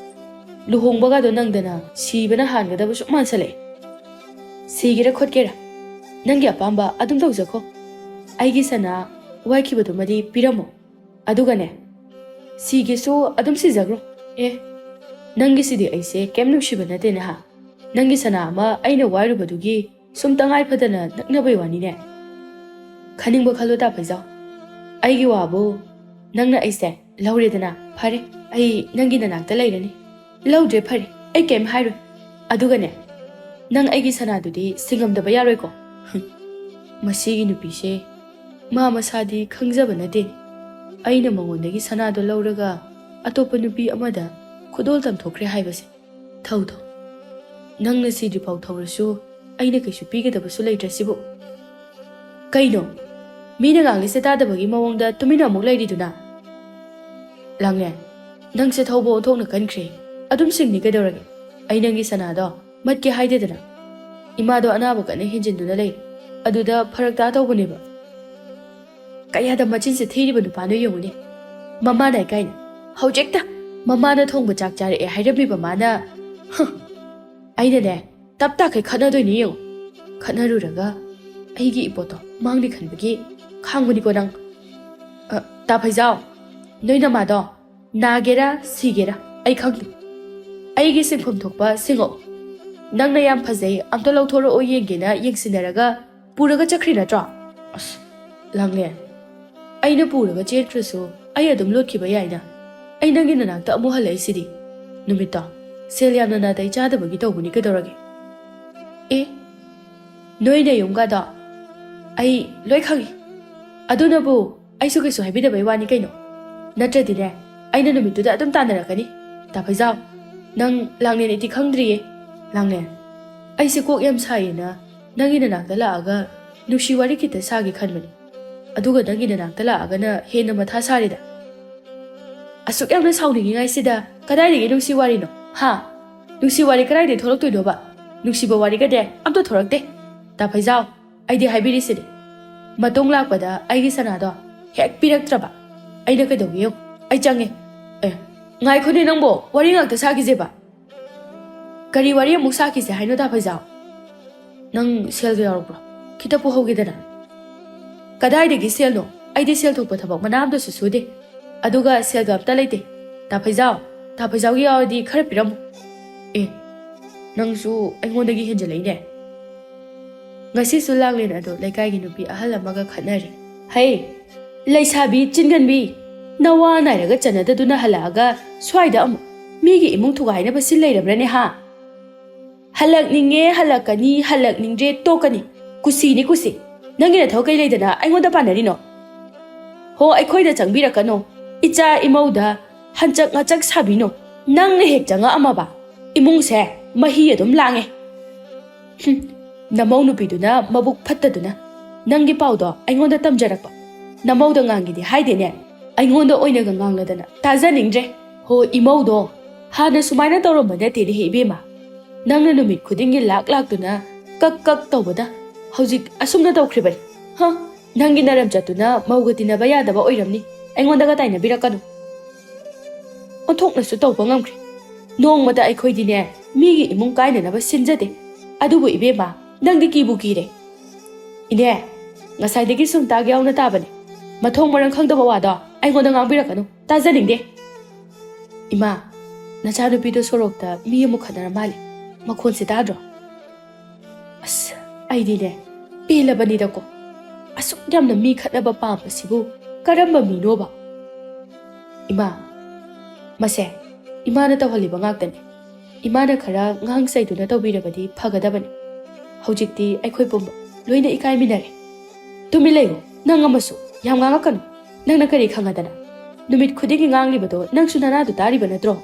ꯂꯨꯍꯣꯡꯕꯒꯗꯣ ꯅꯪꯗꯅ ꯁꯤꯕꯅ ꯍꯥꯟꯒꯗꯕ ꯁꯨꯝ ꯃꯥꯟꯁꯜꯂꯛꯑꯦ꯫ ꯁꯤꯒꯦꯔꯥ ꯈꯣꯠꯀꯦꯔꯥ, ꯅꯪꯒꯤ ꯑꯄꯥꯝꯕ ꯑꯗꯨꯝ ꯇꯧꯖꯈꯣ꯫ ꯑꯩꯒꯤ ꯁꯅꯥ ꯋꯥꯏꯈꯤꯕꯗꯨꯃꯗꯤ ꯄꯤꯔꯝꯃꯣ꯫ ꯑꯗꯨꯒꯅꯦ, ꯁꯤꯒꯦꯁꯨ ꯑꯗꯨꯝ ꯁꯤꯖꯈ꯭ꯔꯣ꯫ ꯑꯦ, ꯅꯪꯒꯤꯁꯤꯗꯤ ꯑꯩꯁꯦ ꯀꯩꯝ ꯅꯨꯡꯁꯤꯕ ꯅꯠꯇꯦꯅꯦ ꯍꯥ? ꯅꯪꯒꯤ ꯁꯅꯥ ꯑꯃ ꯑꯩꯅ ꯋꯥꯏꯔꯨꯕꯗꯨꯒꯤ ꯁꯨꯝ ꯇꯉꯥꯏ ꯐꯗꯅ ꯅꯛꯅꯕꯩ ꯋꯥꯅꯤꯅꯦ꯫ ꯈꯟꯅꯤꯡꯕ ꯈꯜꯂꯣ ꯇꯥ ꯐꯩꯖꯥꯎ꯫ ꯑꯩꯒꯤ ꯋꯥꯕꯨ ꯅꯪꯅ ꯑꯩꯁꯦ ꯂꯧꯔꯦꯗꯅ, ꯐꯔꯦ, ꯑꯩ ꯅꯪꯒꯤ ꯅꯅꯥꯛꯇ ꯂꯩꯔꯅꯤ꯫ ꯂꯧꯗ꯭ꯔꯦ, ꯐꯔꯦ, ꯑꯩ ꯀꯩꯝ ꯍꯥꯏꯔꯣꯏ꯫ ꯑꯗꯨꯒꯅꯦ, ꯅꯪ ꯑꯩꯒꯤ ꯁꯅꯥꯗꯨꯗꯤ ꯁꯤꯡꯉꯝꯗꯕ ꯌꯥꯔꯣꯏꯀꯣ꯫ ꯃꯁꯤꯒꯤ ꯅꯨꯄꯤꯁꯦ ꯃꯥ ꯃꯁꯥꯗꯤ ꯈꯪꯖꯕ ꯅꯠꯇꯦ꯫ ꯑꯩꯅ ꯃꯉꯣꯟꯗꯒꯤ ꯁꯅꯥꯗꯣ ꯂꯧꯔꯒ ꯑꯇꯣꯞꯄ ꯅꯨꯄꯤ ꯑꯃꯗ ꯈꯨꯗꯣꯜ ꯇꯝꯊꯣꯛꯈ꯭ꯔꯦ ꯍꯥꯏꯕꯁꯦ꯫ ꯊꯧ ꯊꯧ꯫ ꯅꯪꯅ ꯁꯤꯗ꯭ꯔꯤꯐꯥꯎ ꯊꯧꯔꯁꯨ ꯑꯩꯅ ꯀꯩꯁꯨ ꯄꯤꯒꯗꯕꯁꯨ ꯂꯩꯇ꯭ꯔꯁꯤꯕꯨ꯫ ꯀꯩꯅꯣ? ꯃꯤꯅ ꯉꯥꯡꯂꯤꯁꯦ ꯇꯥꯗꯕꯒꯤ ꯃꯑꯣꯡꯗ ꯇꯨꯃꯤꯟꯅ ꯑꯃꯨꯛ ꯂꯩꯔꯤꯗꯨꯅ? ꯂꯥꯡꯂꯦꯟ, ꯅꯪꯁꯦ ꯊꯧꯕ ꯑꯣꯟꯊꯣꯛꯅ ꯀꯟꯈ꯭ꯔꯦ꯫ ꯑꯗꯨꯝ ꯁꯤꯡꯅꯤ ꯀꯩꯗꯧꯔꯒꯦ? ꯑꯩ ꯅꯪꯒꯤ ꯁꯅꯥꯗꯣ ꯃꯠꯀꯦ ꯍꯥꯏꯗꯦꯗꯅ꯫ ꯏꯃꯥꯗꯣ ꯑꯅꯥꯕ ꯀꯟꯅ ꯍꯦꯟꯖꯤꯟꯗꯨꯅ ꯂꯩ꯫ ꯑꯗꯨꯗ ꯐꯔꯛ ꯇꯥ ꯇꯧꯕꯅꯦꯕ꯫ ꯀꯌꯥꯗ ꯃꯆꯤꯟꯁꯦ ꯊꯤꯔꯤꯕ ꯅꯨꯄꯥꯅꯣ ꯌꯦꯡꯉꯨꯅꯦ꯫ ꯃꯃꯥꯅ ꯏꯀꯥꯏꯅ ꯍꯧꯖꯤꯛꯇ ꯃꯃꯥꯅ ꯊꯣꯡꯕ ꯆꯥꯛ ꯆꯥꯔꯛꯑꯦ ꯍꯥꯏꯔꯝꯃꯤꯕ ꯃꯥꯅ꯫ ꯍ! ꯑꯩꯅꯅꯦ, ꯇꯞ ꯇꯥꯈꯩ ꯈꯠꯅꯗꯣꯏꯅꯤ ꯌꯦꯡꯉꯨ꯫ ꯈꯠꯅꯔꯨꯔꯒ ꯑꯩꯒꯤ ꯏꯄꯣꯠꯇꯣ ꯃꯥꯡꯅꯤ ꯈꯟꯕꯒꯤ ꯈꯥꯡꯕꯅꯤꯀꯣ ꯅꯪ꯫ ꯑ, ꯇꯥ ꯐꯩꯖꯥꯎ, ꯅꯣꯏ ꯅꯃꯥꯗꯣ ꯅꯥꯒꯦꯔꯥ ꯁꯤꯒꯦꯔꯥ ꯑꯩ ꯈꯪꯗꯦ꯫ ꯑꯩꯒꯤ ꯁꯤꯡꯐꯝ ꯊꯣꯛꯄ ꯁꯤꯡꯉꯛꯑꯣ꯫ ꯅꯪꯅ ꯌꯥꯝ ꯐꯖꯩ, ꯑꯝꯇ ꯂꯧꯊꯣꯔꯛꯑꯣ ꯌꯦꯡꯒꯦꯅ ꯌꯦꯡꯁꯤꯟꯅꯔꯒ ꯄꯨꯔꯒ ꯆꯠꯈ꯭ꯔꯤ ꯅꯠꯇ꯭ꯔꯣ? ꯑꯁ, ꯂꯥꯡꯂꯦꯟ, ꯑꯩꯅ ꯄꯨꯔꯒ ꯆꯦꯟꯈ꯭ꯔꯁꯨ ꯑꯩ ꯑꯗꯨꯝ ꯂꯣꯠꯈꯤꯕ ꯌꯥꯏꯅ꯫ ꯑꯩ ꯅꯪꯒꯤ ꯅꯅꯥꯛꯇ ꯑꯃꯨꯛ ꯍꯜꯂꯛꯏꯁꯤꯗꯤ꯫ ꯅꯨꯃꯤꯠꯇꯣ ꯁꯦꯜ ꯌꯥꯝꯅ ꯅꯥꯇꯩ ꯆꯥꯗꯕꯒꯤ ꯇꯧꯕꯅꯤ ꯀꯩꯗꯧꯔꯒꯦ? ꯑꯦ, ꯅꯣꯏꯅ ꯌꯨꯝꯒꯗꯣ ꯑꯩ ꯂꯣꯏ ꯈꯪꯉꯤ꯫ ꯑꯗꯨꯅꯕꯨ ꯑꯩꯁꯨ ꯀꯩꯁꯨ ꯍꯥꯏꯕꯤꯗꯕꯩ ꯋꯥꯅꯤ ꯀꯩꯅꯣ꯫ ꯅꯠꯇ꯭ꯔꯗꯤꯅꯦ, ꯑꯩꯅ ꯅꯨꯃꯤꯠꯇꯨꯗ ꯑꯗꯨꯝ ꯇꯥꯟꯅꯔꯛꯀꯅꯤ꯫ ꯇꯥ ꯐꯩꯖꯥꯎ, ꯅꯪ ꯂꯥꯡꯂꯦꯟ ꯏꯇꯤ ꯈꯪꯗ꯭ꯔꯤꯌꯦ꯫ ꯂꯥꯡꯂꯦꯟ, ꯑꯩꯁꯦ ꯀꯣꯛ ꯌꯥꯝ ꯁꯥꯏꯌꯦꯅ ꯅꯪꯒꯤ ꯅꯅꯥꯛꯇ ꯂꯥꯛꯑꯒ ꯅꯨꯡꯁꯤ ꯋꯥꯔꯤ ꯈꯤꯇ ꯁꯥꯒꯦ ꯈꯟꯕꯅꯤ꯫ ꯑꯗꯨꯒ ꯅꯪꯒꯤ ꯅꯅꯥꯛꯇ ꯂꯥꯛꯑꯒꯅ ꯍꯦꯟꯅ ꯃꯊꯥ ꯁꯥꯔꯦꯗ꯫ ꯑꯁꯨꯛ ꯌꯥꯝꯅ ꯁꯥꯎꯅꯤꯡꯉꯤꯉꯥꯏꯁꯤꯗ ꯀꯗꯥꯏꯗꯒꯤ ꯅꯨꯡꯁꯤ ꯋꯥꯔꯤꯅꯣ? ꯍꯥ? ꯅꯨꯡꯁꯤ ꯋꯥꯔꯤ ꯀꯗꯥꯏꯗꯒꯤ ꯊꯣꯛꯂꯛꯇꯣꯏꯅꯣꯕ? ꯅꯨꯡꯁꯤꯕ ꯋꯥꯔꯤꯒꯗꯤ ꯑꯝꯇ ꯊꯣꯛꯂꯛꯇꯦ꯫ ꯇꯥ ꯐꯩꯖꯥꯎ, ꯑꯩꯗꯤ ꯍꯥꯏꯕꯤꯔꯤꯁꯤꯅꯤ꯫ ꯃꯇꯨꯡ ꯂꯥꯛꯄꯗ ꯑꯩꯒꯤ ꯁꯅꯥꯗꯣ ꯍꯦꯛ ꯄꯤꯔꯛꯇ꯭ꯔꯕ ꯑꯩꯅ ꯀꯩꯗꯧꯒꯦ ꯌꯦꯡꯉꯨ꯫ ꯑꯩ ꯆꯪꯉꯦ꯫ ꯑꯦ, ꯉꯥꯏꯈꯣꯅꯦ ꯅꯪꯕꯣ, ꯋꯥꯔꯤ ꯉꯥꯛꯇ ꯁꯥꯈꯤꯁꯦꯕ꯫ ꯀꯔꯤ ꯋꯥꯔꯤ ꯑꯃꯨꯛ ꯁꯥꯈꯤꯁꯦ ꯍꯥꯏꯅꯣ ꯇꯥ ꯐꯩꯖꯥꯎ? ꯅꯪ ꯁꯦꯜꯒ ꯌꯥꯎꯔꯛꯄ꯭ꯔꯣ? ꯈꯤꯇ ꯄꯨꯍꯧꯒꯦꯗꯅ꯫ ꯀꯗꯥꯏꯗꯒꯤ ꯁꯦꯜꯅꯣ? ꯑꯩꯗꯤ ꯁꯦꯜ ꯊꯣꯛꯄ ꯊꯕꯛ ꯃꯅꯥ ꯑꯝꯇꯁꯨ ꯁꯨꯗꯦ꯫ ꯑꯗꯨꯒ ꯁꯦꯜꯒ ꯑꯝꯇ ꯂꯩꯇꯦ꯫ ꯇꯥ ꯐꯩꯖꯥꯎ, ꯇꯥ ꯐꯩꯖꯥꯎꯒꯤ ꯌꯥꯎꯔꯗꯤ ꯈꯔ ꯄꯤꯔꯝꯃꯨ꯫ ꯑꯦ, ꯅꯪꯁꯨ ꯑꯩꯉꯣꯟꯗꯒꯤ ꯍꯦꯟꯖꯜꯂꯛꯏꯅꯦ꯫ ꯉꯁꯤꯁꯨ ꯂꯥꯡꯂꯦꯟ ꯑꯗꯣ ꯂꯩꯀꯥꯏꯒꯤ ꯅꯨꯄꯤ ꯑꯍꯜ ꯑꯃꯒ ꯈꯠꯅꯔꯤ꯫ ꯍꯩ, ꯂꯩꯁꯥꯕꯤ ꯆꯤꯟꯒꯟꯕꯤ, ꯅꯋꯥ ꯅꯥꯏꯔꯒ ꯆꯟꯅꯗꯗꯨꯅ ꯍꯜꯂꯛꯑꯒ ꯁ꯭ꯋꯥꯏꯗ ꯑꯃꯨꯛ ꯃꯤꯒꯤ ꯏꯃꯨꯡ ꯊꯨꯒꯥꯏꯅꯕ ꯁꯤꯜ ꯂꯩꯔꯕ꯭ꯔꯅꯦ ꯍꯥ? ꯍꯜꯂꯛꯅꯤꯡꯉꯦ ꯍꯜꯂꯛꯀꯅꯤ, ꯍꯜꯂꯛꯅꯤꯡꯗ꯭ꯔꯦ ꯇꯣꯛꯀꯅꯤ꯫ ꯀꯨꯁꯤꯅꯤ ꯀꯨꯁꯤ꯫ ꯅꯪꯒꯤ ꯅꯊꯧ ꯀꯩ ꯂꯩꯗꯅ ꯑꯩꯉꯣꯟꯗ ꯄꯥꯟꯅꯔꯤꯅꯣ? ꯍꯣ, ꯑꯩꯈꯣꯏꯗ ꯆꯪꯕꯤꯔꯛꯀꯅꯣ꯫ ꯏꯆꯥ ꯏꯃꯧꯗ ꯍꯟꯆꯛ ꯉꯆꯛ ꯁꯥꯕꯤꯅꯣ꯫ ꯅꯪꯅ ꯍꯦꯛ ꯆꯪꯉꯛꯑꯝꯃꯕ ꯏꯃꯨꯡꯁꯦ ꯃꯍꯤ ꯑꯗꯨꯝ ꯂꯥꯡꯉꯦ꯫ ꯍꯨꯝ, ꯅꯃꯧ ꯅꯨꯄꯤꯗꯨꯅ ꯃꯕꯨꯛ ꯐꯠꯇꯗꯨꯅ ꯅꯪꯒꯤ ꯄꯥꯎꯗꯣ ꯑꯩꯉꯣꯟꯗ ꯇꯝꯖꯔꯛꯄ꯫ ꯅꯃꯧꯗ ꯉꯥꯡꯒꯦꯗꯤ ꯍꯥꯏꯗꯦꯅꯦ, ꯑꯩꯉꯣꯟꯗ ꯑꯣꯏꯅꯒ ꯉꯥꯡꯂꯗꯅ ꯇꯥꯖꯅꯤꯡꯗ꯭ꯔꯦ꯫ ꯍꯣ, ꯏꯃꯧꯗꯣ ꯍꯥꯟꯅ ꯁꯨꯃꯥꯏꯅ ꯇꯧꯔꯝꯕ ꯅꯠꯇꯦꯅꯦꯍꯦ ꯏꯕꯦꯝꯃ꯫ ꯅꯪꯅ ꯅꯨꯃꯤꯠ ꯈꯨꯗꯤꯡꯒꯤ ꯂꯥꯛ ꯂꯥꯛꯇꯨꯅ ꯀꯛ ꯀꯛ ꯇꯧꯕꯗ ꯍꯧꯖꯤꯛ ꯑꯁꯨꯝꯅ ꯇꯧꯈ꯭ꯔꯤꯕꯅꯤ꯫ ꯍ, ꯅꯪꯒꯤ ꯅꯔꯝꯆꯠꯇꯨꯅ ꯃꯧꯒ ꯇꯤꯟꯅꯕ ꯌꯥꯗꯕ ꯑꯣꯏꯔꯝꯅꯤ, ꯑꯩꯉꯣꯟꯗꯒ ꯇꯥꯏꯅꯕꯤꯔꯛꯀꯅꯨ꯫ ꯑꯣꯟꯊꯣꯛꯅꯁꯨ ꯇꯧꯕ ꯉꯝꯈ꯭ꯔꯦ꯫ ꯅꯣꯡꯃꯇ ꯑꯩꯈꯣꯏꯗꯤꯅꯦ ꯃꯤꯒꯤ ꯏꯃꯨꯡ ꯀꯥꯏꯅꯅꯕ ꯁꯤꯟꯖꯗꯦ꯫ ꯑꯗꯨꯕꯨ ꯏꯕꯦꯝꯃ, ꯅꯪꯗꯤ ꯀꯤꯕꯨ ꯀꯤꯔꯦ꯫ ꯏꯅꯦ, ꯉꯁꯥꯏꯗꯒꯤ ꯁꯨꯝ ꯇꯥꯒꯦ ꯌꯥꯎꯅ ꯇꯥꯕꯅꯦ꯫ ꯃꯊꯣꯡ ꯃꯔꯝ ꯈꯪꯗꯕ ꯋꯥꯗꯣ ꯑꯩꯉꯣꯟꯗ ꯉꯥꯡꯕꯤꯔꯛꯀꯅꯨ, ꯇꯥꯖꯅꯤꯡꯗꯦ꯫ ꯏꯃꯥ, ꯅꯆꯥꯅꯨꯄꯤꯗꯣ ꯁꯣꯔꯣꯛꯇ ꯃꯤ ꯑꯃꯨꯛ ꯈꯠꯅꯔ ꯃꯥꯜꯂꯦ꯫ ꯃꯈꯣꯟꯁꯦ ꯇꯥꯗ꯭ꯔꯣ? ꯑꯁ, ꯑꯩꯗꯤꯅꯦ ꯄꯦꯜꯂꯕꯅꯤꯗꯀꯣ꯫ ꯑꯁꯨꯛ ꯌꯥꯝꯅ ꯃꯤ ꯈꯠꯅꯕ ꯄꯥꯝꯕꯁꯤꯕꯨ ꯀꯔꯝꯕ ꯃꯤꯅꯣꯕ? ꯏꯃꯥ, ꯃꯁꯦ ꯏꯃꯥꯅ ꯇꯧꯍꯜꯂꯤꯕ ꯉꯥꯛꯇꯅꯤ꯫ ꯏꯃꯥꯅ ꯈꯔ ꯉꯥꯡ ꯆꯩꯗꯨꯅ ꯇꯧꯕꯤꯔꯕꯗꯤ ꯐꯒꯗꯕꯅꯤ꯫ ꯍꯧꯖꯤꯛꯇꯤ ꯑꯩꯈꯣꯏ ꯄꯨꯝꯕ ꯂꯣꯏꯅ ꯏꯀꯥꯏꯃꯤꯟꯅꯔꯦ꯫ ꯇꯨꯃꯤꯟ ꯂꯩꯌꯨ, ꯅꯪ ꯑꯃꯁꯨ ꯌꯥꯝ ꯉꯥꯡꯉꯛꯀꯅꯨ꯫ ꯅꯪꯅ ꯀꯔꯤ ꯈꯪꯉꯗꯅ? ꯅꯨꯃꯤꯠ ꯈꯨꯗꯤꯡꯒꯤ ꯉꯥꯡꯂꯤꯕꯗꯣ ꯅꯪꯁꯨ ꯅꯅꯥꯗꯨ ꯇꯥꯔꯤꯕ ꯅꯠꯇ꯭ꯔꯣ?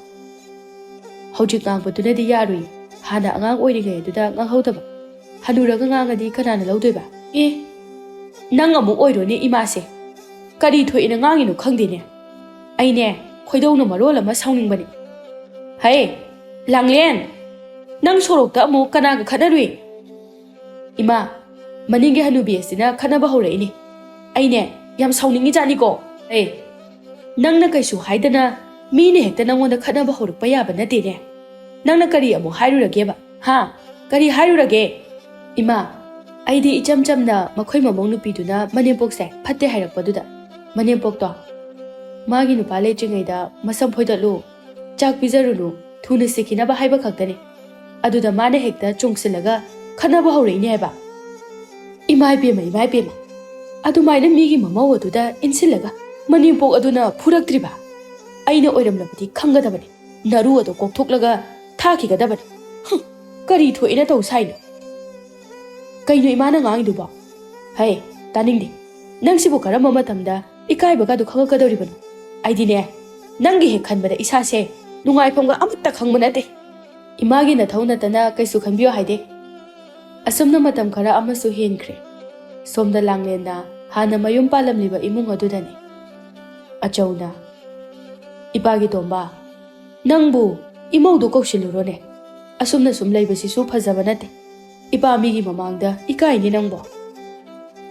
ꯍꯧꯖꯤꯛ ꯉꯥꯡꯕꯗꯨꯅꯗꯤ ꯌꯥꯔꯨꯏ꯫ ꯍꯥꯟꯅ ꯑꯉꯥꯡ ꯑꯣꯏꯔꯤꯉꯩ ꯑꯗꯨꯗ ꯉꯥꯡꯍꯧꯗꯕ꯫ ꯍꯅꯨꯔꯒ ꯉꯥꯡꯉꯗꯤ ꯀꯅꯥꯅ ꯂꯧꯗꯣꯏꯕ? ꯑꯦ, ꯅꯪ ꯑꯃꯨꯛ ꯑꯣꯏꯔꯣꯅꯦ ꯏꯃꯥꯁꯦ꯫ ꯀꯔꯤ ꯊꯣꯛꯑꯦꯅ ꯉꯥꯡꯉꯤꯅꯣ ꯈꯪꯗꯦꯅꯦ꯫ ꯑꯩꯅꯦ ꯈꯣꯏꯗꯧꯅ ꯃꯔꯣꯜ ꯑꯃ ꯁꯥꯎꯅꯤꯡꯕꯅꯤ꯫ ꯍꯩ, ꯂꯥꯡꯂꯦꯟ! ꯅꯪ ꯁꯣꯔꯣꯛꯇ ꯑꯃꯨꯛ ꯀꯅꯥꯒ ꯈꯠꯅꯔꯨꯏ? ꯏꯃꯥ, ꯃꯅꯤꯡꯒꯤ ꯍꯅꯨꯕꯤ ꯑꯁꯤꯅ ꯈꯠꯅꯕ ꯍꯧꯔꯛꯏꯅꯦ꯫ ꯑꯩꯅꯦ ꯌꯥꯝ ꯁꯥꯎꯅꯤꯡꯉꯤꯖꯥꯠꯅꯤꯀꯣ꯫ ꯑꯦ, ꯅꯪꯅ ꯀꯩꯁꯨ ꯍꯥꯏꯗꯅ ꯃꯤꯅ ꯍꯦꯛꯇ ꯅꯪꯉꯣꯟꯗ ꯈꯠꯅꯕ ꯍꯧꯔꯛꯄ ꯌꯥꯕ ꯅꯠꯇꯦꯅꯦ꯫ ꯅꯪꯅ ꯀꯔꯤ ꯑꯃꯨꯛ ꯍꯥꯏꯔꯨꯔꯒꯦꯕ? ꯍꯥ? ꯀꯔꯤ ꯍꯥꯏꯔꯨꯔꯒꯦ? ꯏꯃꯥ, ꯑꯩꯗꯤ ꯏꯆꯝ ꯆꯝꯅ ꯃꯈꯣꯏ ꯃꯃꯧ ꯅꯨꯄꯤꯗꯨꯅ ꯃꯅꯦꯝꯄꯣꯛꯁꯦ ꯐꯠꯇꯦ ꯍꯥꯏꯔꯛꯄꯗꯨꯗ ꯃꯅꯦꯝꯄꯣꯛꯇꯣ ꯃꯥꯒꯤ ꯅꯨꯄꯥ ꯂꯩꯇ꯭ꯔꯤꯉꯩꯗ ꯃꯁꯝ ꯐꯣꯏꯗꯠꯂꯨ, ꯆꯥꯛ ꯄꯤꯖꯔꯨꯅꯨ, ꯊꯨꯅ ꯁꯤꯈꯤꯅꯕ ꯍꯥꯏꯕ ꯈꯛꯇꯅꯤ꯫ ꯑꯗꯨꯗ ꯃꯥꯅ ꯍꯦꯛꯇ ꯆꯣꯡꯁꯤꯜꯂꯒ ꯈꯠꯅꯕ ꯍꯧꯔꯛꯏꯅꯦ ꯍꯥꯏꯕ꯫ ꯏꯃꯥ ꯏꯕꯦꯝꯃ, ꯏꯃꯥ ꯏꯕꯦꯝꯃ, ꯑꯗꯨꯃꯥꯏꯅ ꯃꯤꯒꯤ ꯃꯃꯧ ꯑꯗꯨꯗ ꯏꯟꯁꯤꯜꯂꯒ ꯃꯅꯦꯝꯄꯣꯛ ꯑꯗꯨꯅ ꯐꯨꯔꯛꯇ꯭ꯔꯤꯕ? ꯑꯩꯅ ꯑꯣꯏꯔꯝꯂꯕꯗꯤ ꯈꯪꯒꯗꯕꯅꯤ, ꯅꯔꯨ ꯑꯗꯨ ꯀꯣꯛꯊꯣꯛꯂꯒ ꯊꯥꯈꯤꯒꯗꯕꯅꯤ꯫ ꯍꯨꯝ, ꯀꯔꯤ ꯊꯣꯛꯑꯦꯅ ꯇꯧ ꯁꯥꯏꯅꯣ? ꯀꯩꯅꯣ ꯏꯃꯥꯅ ꯉꯥꯡꯉꯤꯗꯨꯕꯣ? ꯍꯩ, ꯇꯥꯅꯤꯡꯗꯦ꯫ ꯅꯪꯁꯤꯕꯨ ꯀꯔꯝꯕ ꯃꯇꯝꯗ ꯏꯀꯥꯏꯕꯒꯗꯨ ꯈꯪꯉꯛꯀꯗꯧꯔꯤꯕꯅꯣ? ꯑꯩꯗꯤꯅꯦ, ꯅꯪꯒꯤ ꯍꯦꯛ ꯈꯟꯕꯗ ꯏꯁꯥꯁꯦ ꯅꯨꯡꯉꯥꯏꯐꯝꯒ ꯑꯃꯠꯇ ꯈꯪꯕ ꯅꯠꯇꯦ꯫ ꯏꯃꯥꯒꯤ ꯅꯊꯧ ꯅꯠꯇꯅ ꯀꯩꯁꯨ ꯈꯟꯕꯤꯌꯨ ꯍꯥꯏꯗꯦ꯫ ꯑꯁꯨꯝꯅ ꯃꯇꯝ ꯈꯔ ꯑꯃꯁꯨ ꯍꯦꯟꯈ꯭ꯔꯦ꯫ ꯁꯣꯝꯗ ꯂꯥꯡꯂꯦꯟꯅ ꯍꯥꯟꯅ ꯃꯌꯨꯝ ꯄꯥꯜꯂꯝꯂꯤꯕ ꯏꯃꯨꯡ ꯑꯗꯨꯗꯅꯤ꯫ ꯑꯆꯧꯅ, "ꯏꯄꯥꯒꯤ ꯇꯣꯝꯕ, ꯅꯪꯕꯨ ꯏꯃꯧꯗꯣ ꯀꯧꯁꯤꯜꯂꯨꯔꯣꯅꯦ꯫ ꯑꯁꯨꯝꯅ ꯁꯨꯝ ꯂꯩꯕꯁꯤꯁꯨ ꯐꯖꯕ ꯅꯠꯇꯦ꯫ ꯏꯄꯥ ꯃꯤꯒꯤ ꯃꯃꯥꯡꯗ ꯏꯀꯥꯏꯅꯤ ꯅꯪꯕꯣ꯫"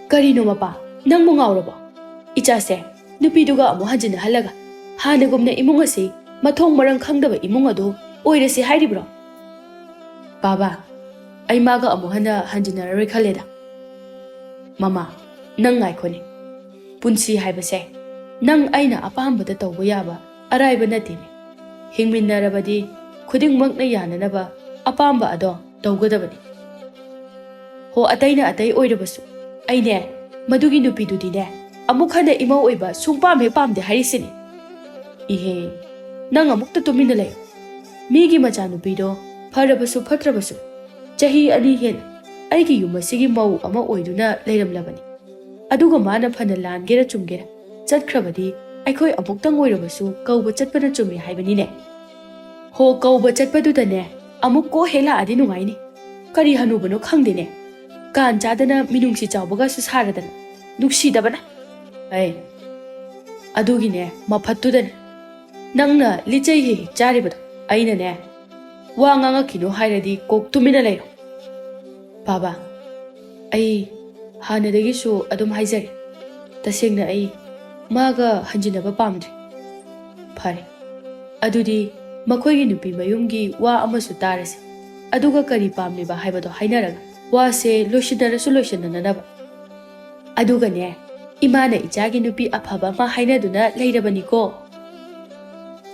"ꯀꯔꯤꯅꯣ ꯃꯄꯥ, ꯅꯪꯕꯨ ꯉꯥꯎꯔꯕꯣ? ꯏꯆꯥꯁꯦ ꯅꯨꯄꯤꯗꯨꯒ ꯑꯃꯨꯛ ꯍꯟꯖꯤꯟꯅꯍꯜꯂꯒ ꯍꯥꯟꯅꯒꯨꯝꯅ ꯏꯃꯨꯡ ꯑꯁꯤ ꯃꯊꯣꯡ ꯃꯔꯝ ꯈꯪꯗꯕ ꯏꯃꯨꯡ ꯑꯗꯨ ꯑꯣꯏꯔꯁꯤ ꯍꯥꯏꯔꯤꯕ꯭ꯔꯣ?" "ꯕꯥꯕꯥ, ꯑꯩ ꯃꯥꯒ ꯑꯃꯨꯛ ꯍꯟꯅ ꯍꯟꯖꯤꯟꯅꯔꯔꯣꯏ ꯈꯜꯂꯦꯗ꯫ ꯃꯃꯥ, ꯅꯪ ꯉꯥꯏꯈꯣꯅꯦ꯫ ꯄꯨꯟꯁꯤ ꯍꯥꯏꯕꯁꯦ ꯅꯪ ꯑꯩꯅ ꯑꯄꯥꯝꯕꯗ ꯇꯧꯕ ꯌꯥꯕ ꯑꯔꯥꯏꯕ ꯅꯠꯇꯦꯅꯦ꯫ ꯍꯤꯡꯃꯤꯟꯅꯔꯕꯗꯤ ꯈꯨꯗꯤꯡꯃꯛꯅ ꯌꯥꯅꯅꯕ ꯑꯄꯥꯝꯕ ꯑꯗꯣ ꯇꯧꯒꯗꯕꯅꯤ꯫ ꯍꯣ, ꯑꯇꯩꯅ ꯑꯇꯩ ꯑꯣꯏꯔꯕꯁꯨ, ꯑꯩꯅꯦ, ꯃꯗꯨꯒꯤ ꯅꯨꯄꯤꯗꯨꯗꯤꯅꯦ, ꯑꯃꯨꯛ ꯍꯟꯅ ꯏꯃꯧ ꯑꯣꯏꯕ ꯁꯨꯡꯄꯥꯝ ꯍꯦꯛ ꯄꯥꯝꯗꯦ ꯍꯥꯏꯔꯤꯁꯤꯅꯤ꯫" "ꯏꯍꯦ, ꯅꯪ ꯑꯃꯨꯛꯇ ꯇꯨꯃꯤꯟꯅ ꯂꯩꯌꯨ꯫ ꯃꯤꯒꯤ ꯃꯆꯥꯅꯨꯄꯤꯗꯣ ꯐꯔꯕꯁꯨ ꯐꯠꯇ꯭ꯔꯕꯁꯨ ꯆꯍꯤ ꯑꯅꯤ ꯍꯦꯟꯅ ꯑꯩꯒꯤ ꯌꯨꯝ ꯑꯁꯤꯒꯤ ꯃꯧ ꯑꯃ ꯑꯣꯏꯗꯨꯅ ꯂꯩꯔꯝꯂꯕꯅꯤ꯫ ꯑꯗꯨꯒ ꯃꯥꯅ ꯐꯅ ꯂꯥꯟꯒꯦꯔꯥ ꯆꯨꯝꯒꯦꯔꯥ ꯆꯠꯈ꯭ꯔꯕꯗꯤ ꯑꯩꯈꯣꯏ ꯑꯃꯨꯛꯇꯪ ꯑꯣꯏꯔꯕꯁꯨ ꯀꯧꯕ ꯆꯠꯄꯅ ꯆꯨꯝꯃꯤ ꯍꯥꯏꯕꯅꯤꯅꯦ꯫ ꯍꯣ, ꯀꯧꯕ ꯆꯠꯄꯗꯨꯗꯅꯦ ꯑꯃꯨꯛ ꯀꯣꯛ ꯍꯦꯛ ꯂꯥꯛꯑꯗꯤ ꯅꯨꯡꯉꯥꯏꯅꯤ꯫ ꯀꯔꯤ ꯍꯅꯨꯕꯅꯣ ꯈꯪꯗꯦꯅꯦ, ꯀꯥꯟ ꯆꯥꯗꯅ ꯃꯤꯅꯨꯡꯁꯤ ꯆꯥꯎꯕꯒꯁꯨ ꯁꯥꯔꯗꯅ, ꯅꯨꯡꯁꯤꯗꯕꯅ꯫ ꯑꯩ ꯑꯗꯨꯒꯤꯅꯦ ꯃꯐꯠꯇꯨꯗꯅꯦ ꯅꯪꯅ ꯂꯤꯆꯩ ꯍꯦꯛ ꯍꯦꯛ ꯆꯥꯔꯤꯕꯗꯣ꯫ ꯑꯩꯅꯅꯦ ꯋꯥ ꯉꯥꯡꯉꯛꯈꯤꯅꯣ ꯍꯥꯏꯔꯗꯤ ꯀꯣꯛ ꯇꯨꯃꯤꯟꯅ ꯂꯩꯔꯣ꯫ ꯕꯥꯕꯥ, ꯑꯩ ꯍꯥꯟꯅꯗꯒꯤꯁꯨ ꯑꯗꯨꯝ ꯍꯥꯏꯖꯔꯤ, ꯇꯁꯦꯡꯅ ꯑꯩ ꯃꯥꯒ ꯍꯟꯖꯤꯟꯅꯕ ꯄꯥꯝꯗ꯭ꯔꯦ꯫ ꯐꯔꯦ, ꯑꯗꯨꯗꯤ ꯃꯈꯣꯏꯒꯤ ꯅꯨꯄꯤ ꯃꯌꯨꯝꯒꯤ ꯋꯥ ꯑꯃꯁꯨ ꯇꯥꯔꯁꯤ, ꯑꯗꯨꯒ ꯀꯔꯤ ꯄꯥꯝꯂꯤꯕ ꯍꯥꯏꯕꯗꯣ ꯍꯥꯏꯅꯔꯒ ꯋꯥꯁꯦ ꯂꯣꯏꯁꯤꯟꯅꯔꯁꯨ ꯂꯣꯏꯁꯤꯟꯅꯅꯕ꯫ ꯑꯗꯨꯒꯅꯦ, ꯏꯃꯥꯅ ꯏꯆꯥꯒꯤ ꯅꯨꯄꯤ ꯑꯐꯕ ꯑꯃ ꯍꯥꯏꯅꯗꯨꯅ ꯂꯩꯔꯕꯅꯤꯀꯣ꯫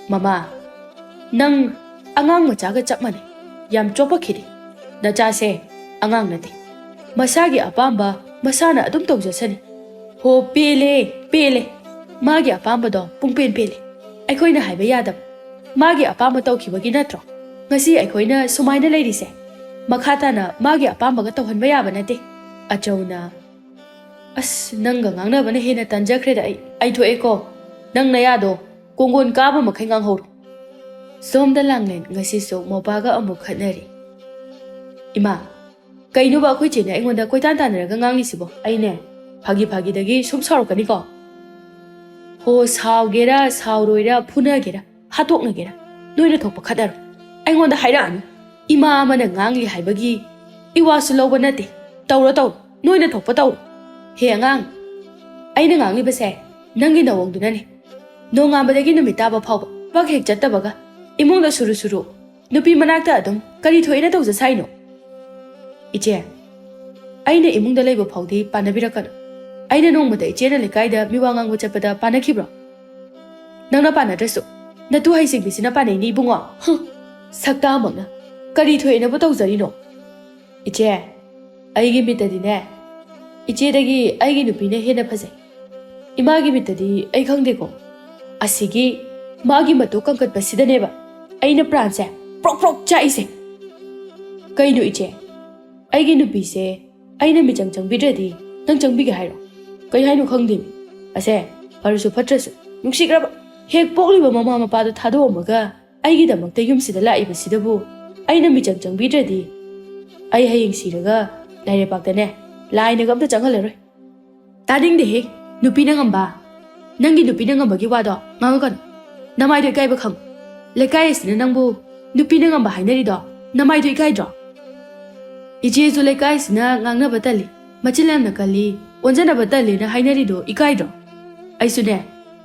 ꯃꯃꯥ, ꯅꯪ ꯑꯉꯥꯡ ꯃꯆꯥꯒ ꯆꯞ ꯃꯥꯟꯅꯩ꯫ ꯌꯥꯝ ꯆꯣꯞꯄꯛꯈꯤꯗꯦ꯫ ꯅꯆꯥꯁꯦ ꯑꯉꯥꯡ ꯅꯠꯇꯦ꯫ ꯃꯁꯥꯒꯤ ꯑꯄꯥꯝꯕ ꯃꯁꯥꯅ ꯑꯗꯨꯝ ꯇꯧꯖꯁꯅꯤ꯫ ꯍꯣ, ꯄꯦꯜꯂꯦ, ꯄꯦꯜꯂꯦ꯫ ꯃꯥꯒꯤ ꯑꯄꯥꯝꯕꯗꯣ ꯄꯨꯡꯄꯦꯟ ꯄꯦꯜꯂꯦ꯫ ꯑꯩꯈꯣꯏꯅ ꯍꯥꯏꯕ ꯌꯥꯗꯕ꯫ ꯃꯥꯒꯤ ꯑꯄꯥꯝꯕ ꯇꯧꯈꯤꯕꯒꯤ ꯅꯠꯇ꯭ꯔꯣ ꯉꯁꯤ ꯑꯩꯈꯣꯏꯅ ꯁꯨꯃꯥꯏꯅ ꯂꯩꯔꯤꯁꯦ? ꯃꯈꯥ ꯇꯥꯅ ꯃꯥꯒꯤ ꯑꯄꯥꯝꯕꯒ ꯇꯧꯍꯟꯕ ꯌꯥꯕ ꯅꯠꯇꯦ꯫ ꯑꯆꯧꯅ, "ꯑꯁ, ꯅꯪꯒ ꯉꯥꯡꯅꯕꯅ ꯍꯦꯟꯅ ꯇꯟꯖꯈ꯭ꯔꯦꯗ ꯑꯩ꯫ ꯑꯩ ꯊꯣꯛꯑꯦꯀꯣ꯫ ꯅꯪ ꯅꯌꯥꯗꯣ ꯀꯣꯡꯒꯣꯟ ꯀꯥꯕ ꯃꯈꯩ ꯉꯥꯡꯍꯧꯔꯣ꯫" ꯁꯣꯝꯗ ꯂꯥꯡꯂꯦꯟ ꯉꯁꯤꯁꯨ ꯃꯧꯄꯥꯒ ꯑꯃꯨꯛ ꯈꯠꯅꯔꯤ꯫ "ꯏꯃꯥ, ꯀꯩꯅꯣꯕ ꯑꯩꯈꯣꯏ ꯆꯦꯅ ꯑꯩꯉꯣꯟꯗ ꯀꯣꯏꯇꯥꯟ ꯇꯥꯟꯅꯔꯒ ꯉꯥꯡꯂꯤꯁꯤꯕꯣ? ꯑꯩꯅꯦ, ꯐꯥꯒꯤ ꯐꯥꯒꯤꯗꯒꯤ ꯁꯨꯝ ꯁꯥꯎꯔꯛꯀꯅꯤꯀꯣ꯫ ꯍꯣ, ꯁꯥꯎꯒꯦꯔꯥ, ꯁꯥꯎꯔꯣꯏꯔꯥ, ꯐꯨꯅꯒꯦꯔꯥ, ꯍꯥꯠꯇꯣꯛꯅꯒꯦꯔꯥ, ꯅꯣꯏꯅ ꯊꯣꯛꯄ ꯈꯠꯅꯔꯣ꯫ ꯑꯩꯉꯣꯟꯗ ꯍꯥꯏꯔꯛꯑꯅꯨ꯫ ꯏꯃꯥ ꯑꯃꯅ ꯉꯥꯡꯂꯤ ꯍꯥꯏꯕꯒꯤ ꯏꯋꯥꯁꯨ ꯂꯧꯕ ꯅꯠꯇꯦ꯫ ꯇꯧꯔꯣ, ꯇꯧꯔꯣ, ꯅꯣꯏꯅ ꯊꯣꯛꯄ ꯇꯧꯔꯣ꯫ ꯍꯦ ꯑꯉꯥꯡ, ꯑꯩꯅ ꯉꯥꯡꯂꯤꯕꯁꯦ ꯅꯪꯒꯤ ꯅꯋꯣꯡꯗꯨꯅꯅꯦ꯫ ꯅꯣꯡꯉꯥꯟꯕꯗꯒꯤ ꯅꯨꯃꯤꯠ ꯇꯥꯕ ꯐꯥꯎꯕ ꯄꯛ ꯍꯦꯛ ꯆꯠꯇꯕꯒ ꯏꯃꯨꯡꯗ ꯁꯨꯔꯨ ꯁꯨꯔꯨ, ꯅꯨꯄꯤ ꯃꯅꯥꯛꯇ ꯑꯗꯨꯝ ꯀꯔꯤ ꯊꯣꯛꯑꯦꯅ ꯇꯧꯖ ꯁꯥꯏꯅꯣ?" "ꯏꯆꯦ, ꯑꯩꯅ ꯏꯃꯨꯡꯗ ꯂꯩꯕ ꯐꯥꯎꯗꯤ ꯄꯥꯟꯅꯕꯤꯔꯛꯀꯅꯨ꯫ ꯑꯩꯅ ꯅꯣꯡꯃꯇ ꯏꯆꯦꯅ ꯂꯩꯀꯥꯏꯗ ꯃꯤꯋꯥ ꯉꯥꯡꯕ ꯆꯠꯄꯗ ꯄꯥꯟꯅꯈꯤꯕ꯭ꯔꯣ? ꯅꯪꯅ ꯄꯥꯟꯅꯗ꯭ꯔꯁꯨ ꯅꯇꯨ ꯍꯩꯁꯤꯡꯕꯤꯁꯤꯅ ꯄꯥꯟꯅꯩꯅꯤ ꯏꯕꯨꯡꯉꯣ꯫ ꯍꯨꯝ, ꯁꯛꯇꯥꯃꯛꯅ ꯀꯔꯤ ꯊꯣꯛꯑꯦꯅꯕꯨ ꯇꯧꯖꯔꯤꯅꯣ?" "ꯏꯆꯦ, ꯑꯩꯒꯤ ꯃꯤꯠꯇꯗꯤꯅꯦ, ꯏꯆꯦꯗꯒꯤ ꯑꯩꯒꯤ ꯅꯨꯄꯤꯅ ꯍꯦꯟꯅ ꯐꯖꯩ꯫ ꯏꯃꯥꯒꯤ ꯃꯤꯠꯇꯗꯤ ꯑꯩ ꯈꯪꯗꯦꯀꯣ꯫ ꯑꯁꯤꯒꯤ ꯃꯥꯒꯤ ꯃꯇꯨ ꯀꯟꯈꯠꯄꯁꯤꯗꯅꯦꯕ ꯑꯩꯅ ꯄ꯭ꯔꯥꯟꯁꯦ ꯄ꯭ꯔꯣꯛ ꯄ꯭ꯔꯣꯛ ꯆꯥꯛꯏꯁꯦ꯫" "ꯀꯩꯅꯣ ꯏꯆꯦ? ꯑꯩꯒꯤ ꯅꯨꯄꯤꯁꯦ ꯑꯩꯅ ꯃꯤꯆꯪ ꯆꯪꯕꯤꯗ꯭ꯔꯗꯤ ꯅꯪ ꯆꯪꯕꯤꯒꯦ ꯍꯥꯏꯔꯣ? ꯀꯩ ꯍꯥꯏꯅꯣ ꯈꯪꯗꯦꯅꯦ꯫ ꯑꯁꯦ, ꯐꯔꯁꯨ ꯐꯠꯇ꯭ꯔꯁꯨ ꯅꯨꯡꯁꯤꯈ꯭ꯔꯕ ꯍꯦꯛ ꯄꯣꯛꯂꯤꯕ ꯃꯃꯥ ꯃꯄꯥꯗꯣ ꯊꯥꯗꯣꯛꯑꯝꯃꯒ ꯑꯩꯒꯤꯗꯃꯛꯇ ꯌꯨꯝꯁꯤꯗ ꯂꯥꯛꯏꯕꯁꯤꯗꯕꯨ ꯑꯩꯅ ꯃꯤꯆꯪ ꯆꯪꯕꯤꯗ꯭ꯔꯗꯤ ꯑꯩ ꯍꯌꯦꯡ ꯁꯤꯔꯒ ꯂꯥꯏꯔꯩꯕꯥꯛꯇꯅꯦ ꯂꯥꯏꯅꯒ ꯑꯝꯇ ꯆꯪꯍꯜꯂꯔꯣꯏ꯫" "ꯇꯥꯅꯤꯡꯗꯦꯍꯦ, ꯅꯨꯄꯤꯅ ꯉꯝꯕ꯫ ꯅꯪꯒꯤ ꯅꯨꯄꯤꯅ ꯉꯝꯕꯒꯤ ꯋꯥꯗꯣ ꯉꯥꯡꯉꯛꯀꯅꯨ꯫ ꯅꯃꯥꯏꯗꯣ ꯏꯀꯥꯏꯕ ꯈꯪꯉꯨ꯫ ꯂꯩꯀꯥꯏ ꯑꯁꯤꯅ ꯅꯪꯕꯨ ꯅꯨꯄꯤꯅ ꯉꯝꯕ ꯍꯥꯏꯅꯔꯤꯗꯣ ꯅꯃꯥꯏꯗꯣ ꯏꯀꯥꯏꯗ꯭ꯔꯣ?" "ꯏꯆꯦꯁꯨ ꯂꯩꯀꯥꯏꯁꯤꯅ ꯉꯥꯡꯅꯕ ꯇꯜꯂꯤ, ꯃꯆꯤꯟ ꯌꯥꯝꯅ ꯀꯜꯂꯤ, ꯑꯣꯟꯖꯅꯕ ꯇꯜꯂꯤꯅ ꯍꯥꯏꯅꯔꯤꯗꯣ ꯏꯀꯥꯏꯗ꯭ꯔꯣ? ꯑꯩꯁꯨꯅꯦ,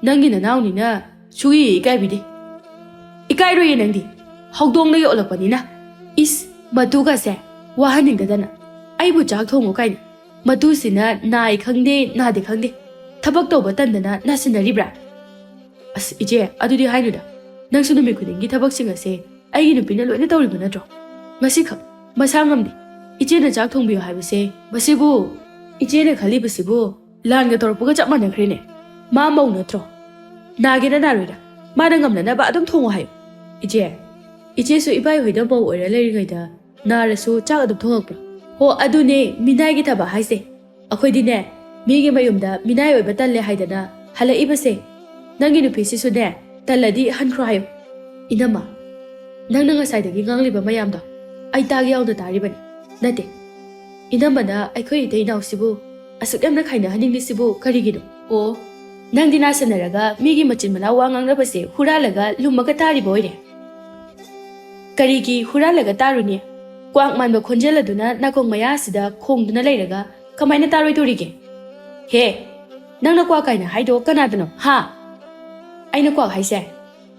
ꯅꯪꯒꯤ ꯅꯅꯥꯎꯅꯤꯅ ꯁꯨꯏ ꯏꯀꯥꯏꯕꯤꯗꯦ꯫ ꯏꯀꯥꯏꯔꯣꯏꯌꯦ ꯅꯪꯗꯤ, ꯍꯧꯗꯣꯡꯗꯒꯤ ꯑꯣꯜꯂꯛꯄꯅꯤꯅ꯫ ꯏꯁ, ꯃꯇꯨꯒꯁꯦ ꯋꯥꯍꯟꯅꯤꯡꯗꯗꯅ꯫ ꯑꯩꯕꯨ ꯆꯥꯛ ꯊꯣꯡꯉꯨ ꯀꯥꯏꯅ꯫ ꯃꯇꯨꯁꯤꯅ ꯅꯥꯏ ꯈꯪꯗꯦ, ꯅꯥꯗꯦ ꯈꯪꯗꯦ, ꯊꯕꯛ ꯇꯧꯕ ꯇꯟꯗꯅ ꯅꯥꯁꯤꯟꯅꯔꯤꯕ꯭ꯔꯥ? ꯑꯁ ꯏꯆꯦ, ꯑꯗꯨꯗꯤ ꯍꯥꯏꯅꯨꯗ꯫ ꯅꯪꯁꯨ ꯅꯨꯃꯤꯠ ꯈꯨꯗꯤꯡꯒꯤ ꯊꯕꯛꯁꯤꯡ ꯑꯁꯦ ꯑꯩꯒꯤ ꯅꯨꯄꯤꯅ ꯂꯣꯏꯅ ꯇꯧꯔꯤꯕ ꯅꯠꯇ꯭ꯔꯣ? ꯉꯁꯤꯈꯛ ꯃꯁꯥ ꯉꯝꯗꯦ, ꯏꯆꯦꯅ ꯆꯥꯛ ꯊꯣꯡꯕꯤꯌꯨ ꯍꯥꯏꯕꯁꯦ, ꯃꯁꯤꯕꯨ ꯏꯆꯦꯅ ꯈꯜꯂꯤꯕꯁꯤꯕꯨ ꯂꯥꯟꯒ ꯇꯧꯔꯛꯄꯒ ꯆꯞ ꯃꯥꯟꯅꯈ꯭ꯔꯦꯅꯦ꯫ ꯃꯥ ꯃꯧ ꯅꯠꯇ꯭ꯔꯣ? ꯅꯥꯒꯦꯔꯥ ꯅꯥꯔꯣꯏꯔꯥ, ꯃꯥꯅ ꯉꯝꯅꯅꯕ ꯑꯗꯨꯝ ꯊꯣꯡꯉꯣ ꯍꯥꯏꯌꯨ꯫ ꯏꯆꯦ, ꯏꯆꯦꯁꯨ ꯏꯕꯥꯏ ꯍꯣꯏꯗ ꯃꯧ ꯑꯣꯏꯔ ꯂꯩꯔꯤꯉꯩꯗ ꯅꯥꯔꯁꯨ ꯆꯥꯛ ꯑꯗꯨꯝ ꯊꯣꯡꯉꯛꯄ꯭ꯔꯣ? ꯍꯣ, ꯑꯗꯨꯅꯦ ꯃꯤꯅꯥꯏꯒꯤ ꯊꯕꯛ ꯍꯥꯏꯁꯦ꯫ ꯑꯩꯈꯣꯏꯗꯤꯅꯦ, ꯃꯤꯒꯤ ꯃꯌꯨꯝꯗ ꯃꯤꯅꯥꯏ ꯑꯣꯏꯕ ꯇꯜꯂꯦ ꯍꯥꯏꯗꯅ ꯍꯜꯂꯛꯏꯕꯁꯦ꯫ ꯅꯪꯒꯤ ꯅꯨꯄꯤꯁꯤꯁꯨꯅꯦ, ꯇꯜꯂꯗꯤ ꯍꯟꯈ꯭ꯔꯣ ꯍꯥꯏꯌꯨ꯫ ꯏꯅꯝꯃ, ꯅꯪꯅ ꯉꯁꯥꯏꯗꯒꯤ ꯉꯥꯡꯂꯤꯕ ꯃꯌꯥꯝꯗꯣ ꯑꯩ ꯇꯥꯒꯦ ꯌꯥꯎꯅ ꯇꯥꯔꯤꯕꯅꯤ꯫ ꯅꯠꯇꯦ, ꯏꯅꯝꯃꯅ ꯑꯩꯈꯣꯏ ꯏꯇꯩ ꯏꯅꯥꯎꯁꯤꯕꯨ ꯑꯁꯨꯛ ꯌꯥꯝꯅ ꯈꯥꯏꯅꯍꯟꯅꯤꯡꯂꯤꯁꯤꯕꯨ ꯀꯔꯤꯒꯤꯅꯣ? ꯑꯣ, ꯅꯪꯗꯤ ꯅꯥꯁꯟꯅꯔꯒ ꯃꯤꯒꯤ ꯃꯆꯤꯟ ꯃꯅꯥꯎ ꯋꯥ ꯉꯥꯡꯅꯕꯁꯦ ꯍꯨꯔꯥꯜꯂꯒ ꯂꯨꯝꯃꯒ ꯇꯥꯔꯤꯕ ꯑꯣꯏꯔꯦ꯫ ꯀꯔꯤꯒꯤ ꯍꯨꯔꯥꯜꯂꯒ ꯇꯥꯔꯨꯅꯤ? ꯀ꯭ꯋꯥꯛ ꯃꯥꯟꯕ ꯈꯣꯟꯖꯦꯜ ꯑꯗꯨꯅ ꯅꯥꯀꯣꯡ ꯃꯌꯥ ꯑꯁꯤꯗ ꯈꯣꯡꯗꯨꯅ ꯂꯩꯔꯒ ꯀꯃꯥꯏꯅ ꯇꯥꯔꯣꯏꯗꯧꯔꯤꯒꯦ? ꯍꯦ, ꯅꯪꯅ ꯀ꯭ꯋꯥꯛ ꯀꯥꯏꯅ ꯍꯥꯏꯗꯣ ꯀꯅꯥꯗꯅꯣ, ꯍꯥ? ꯑꯩꯅ ꯀ꯭ꯋꯥꯛ ꯍꯥꯏꯁꯦ,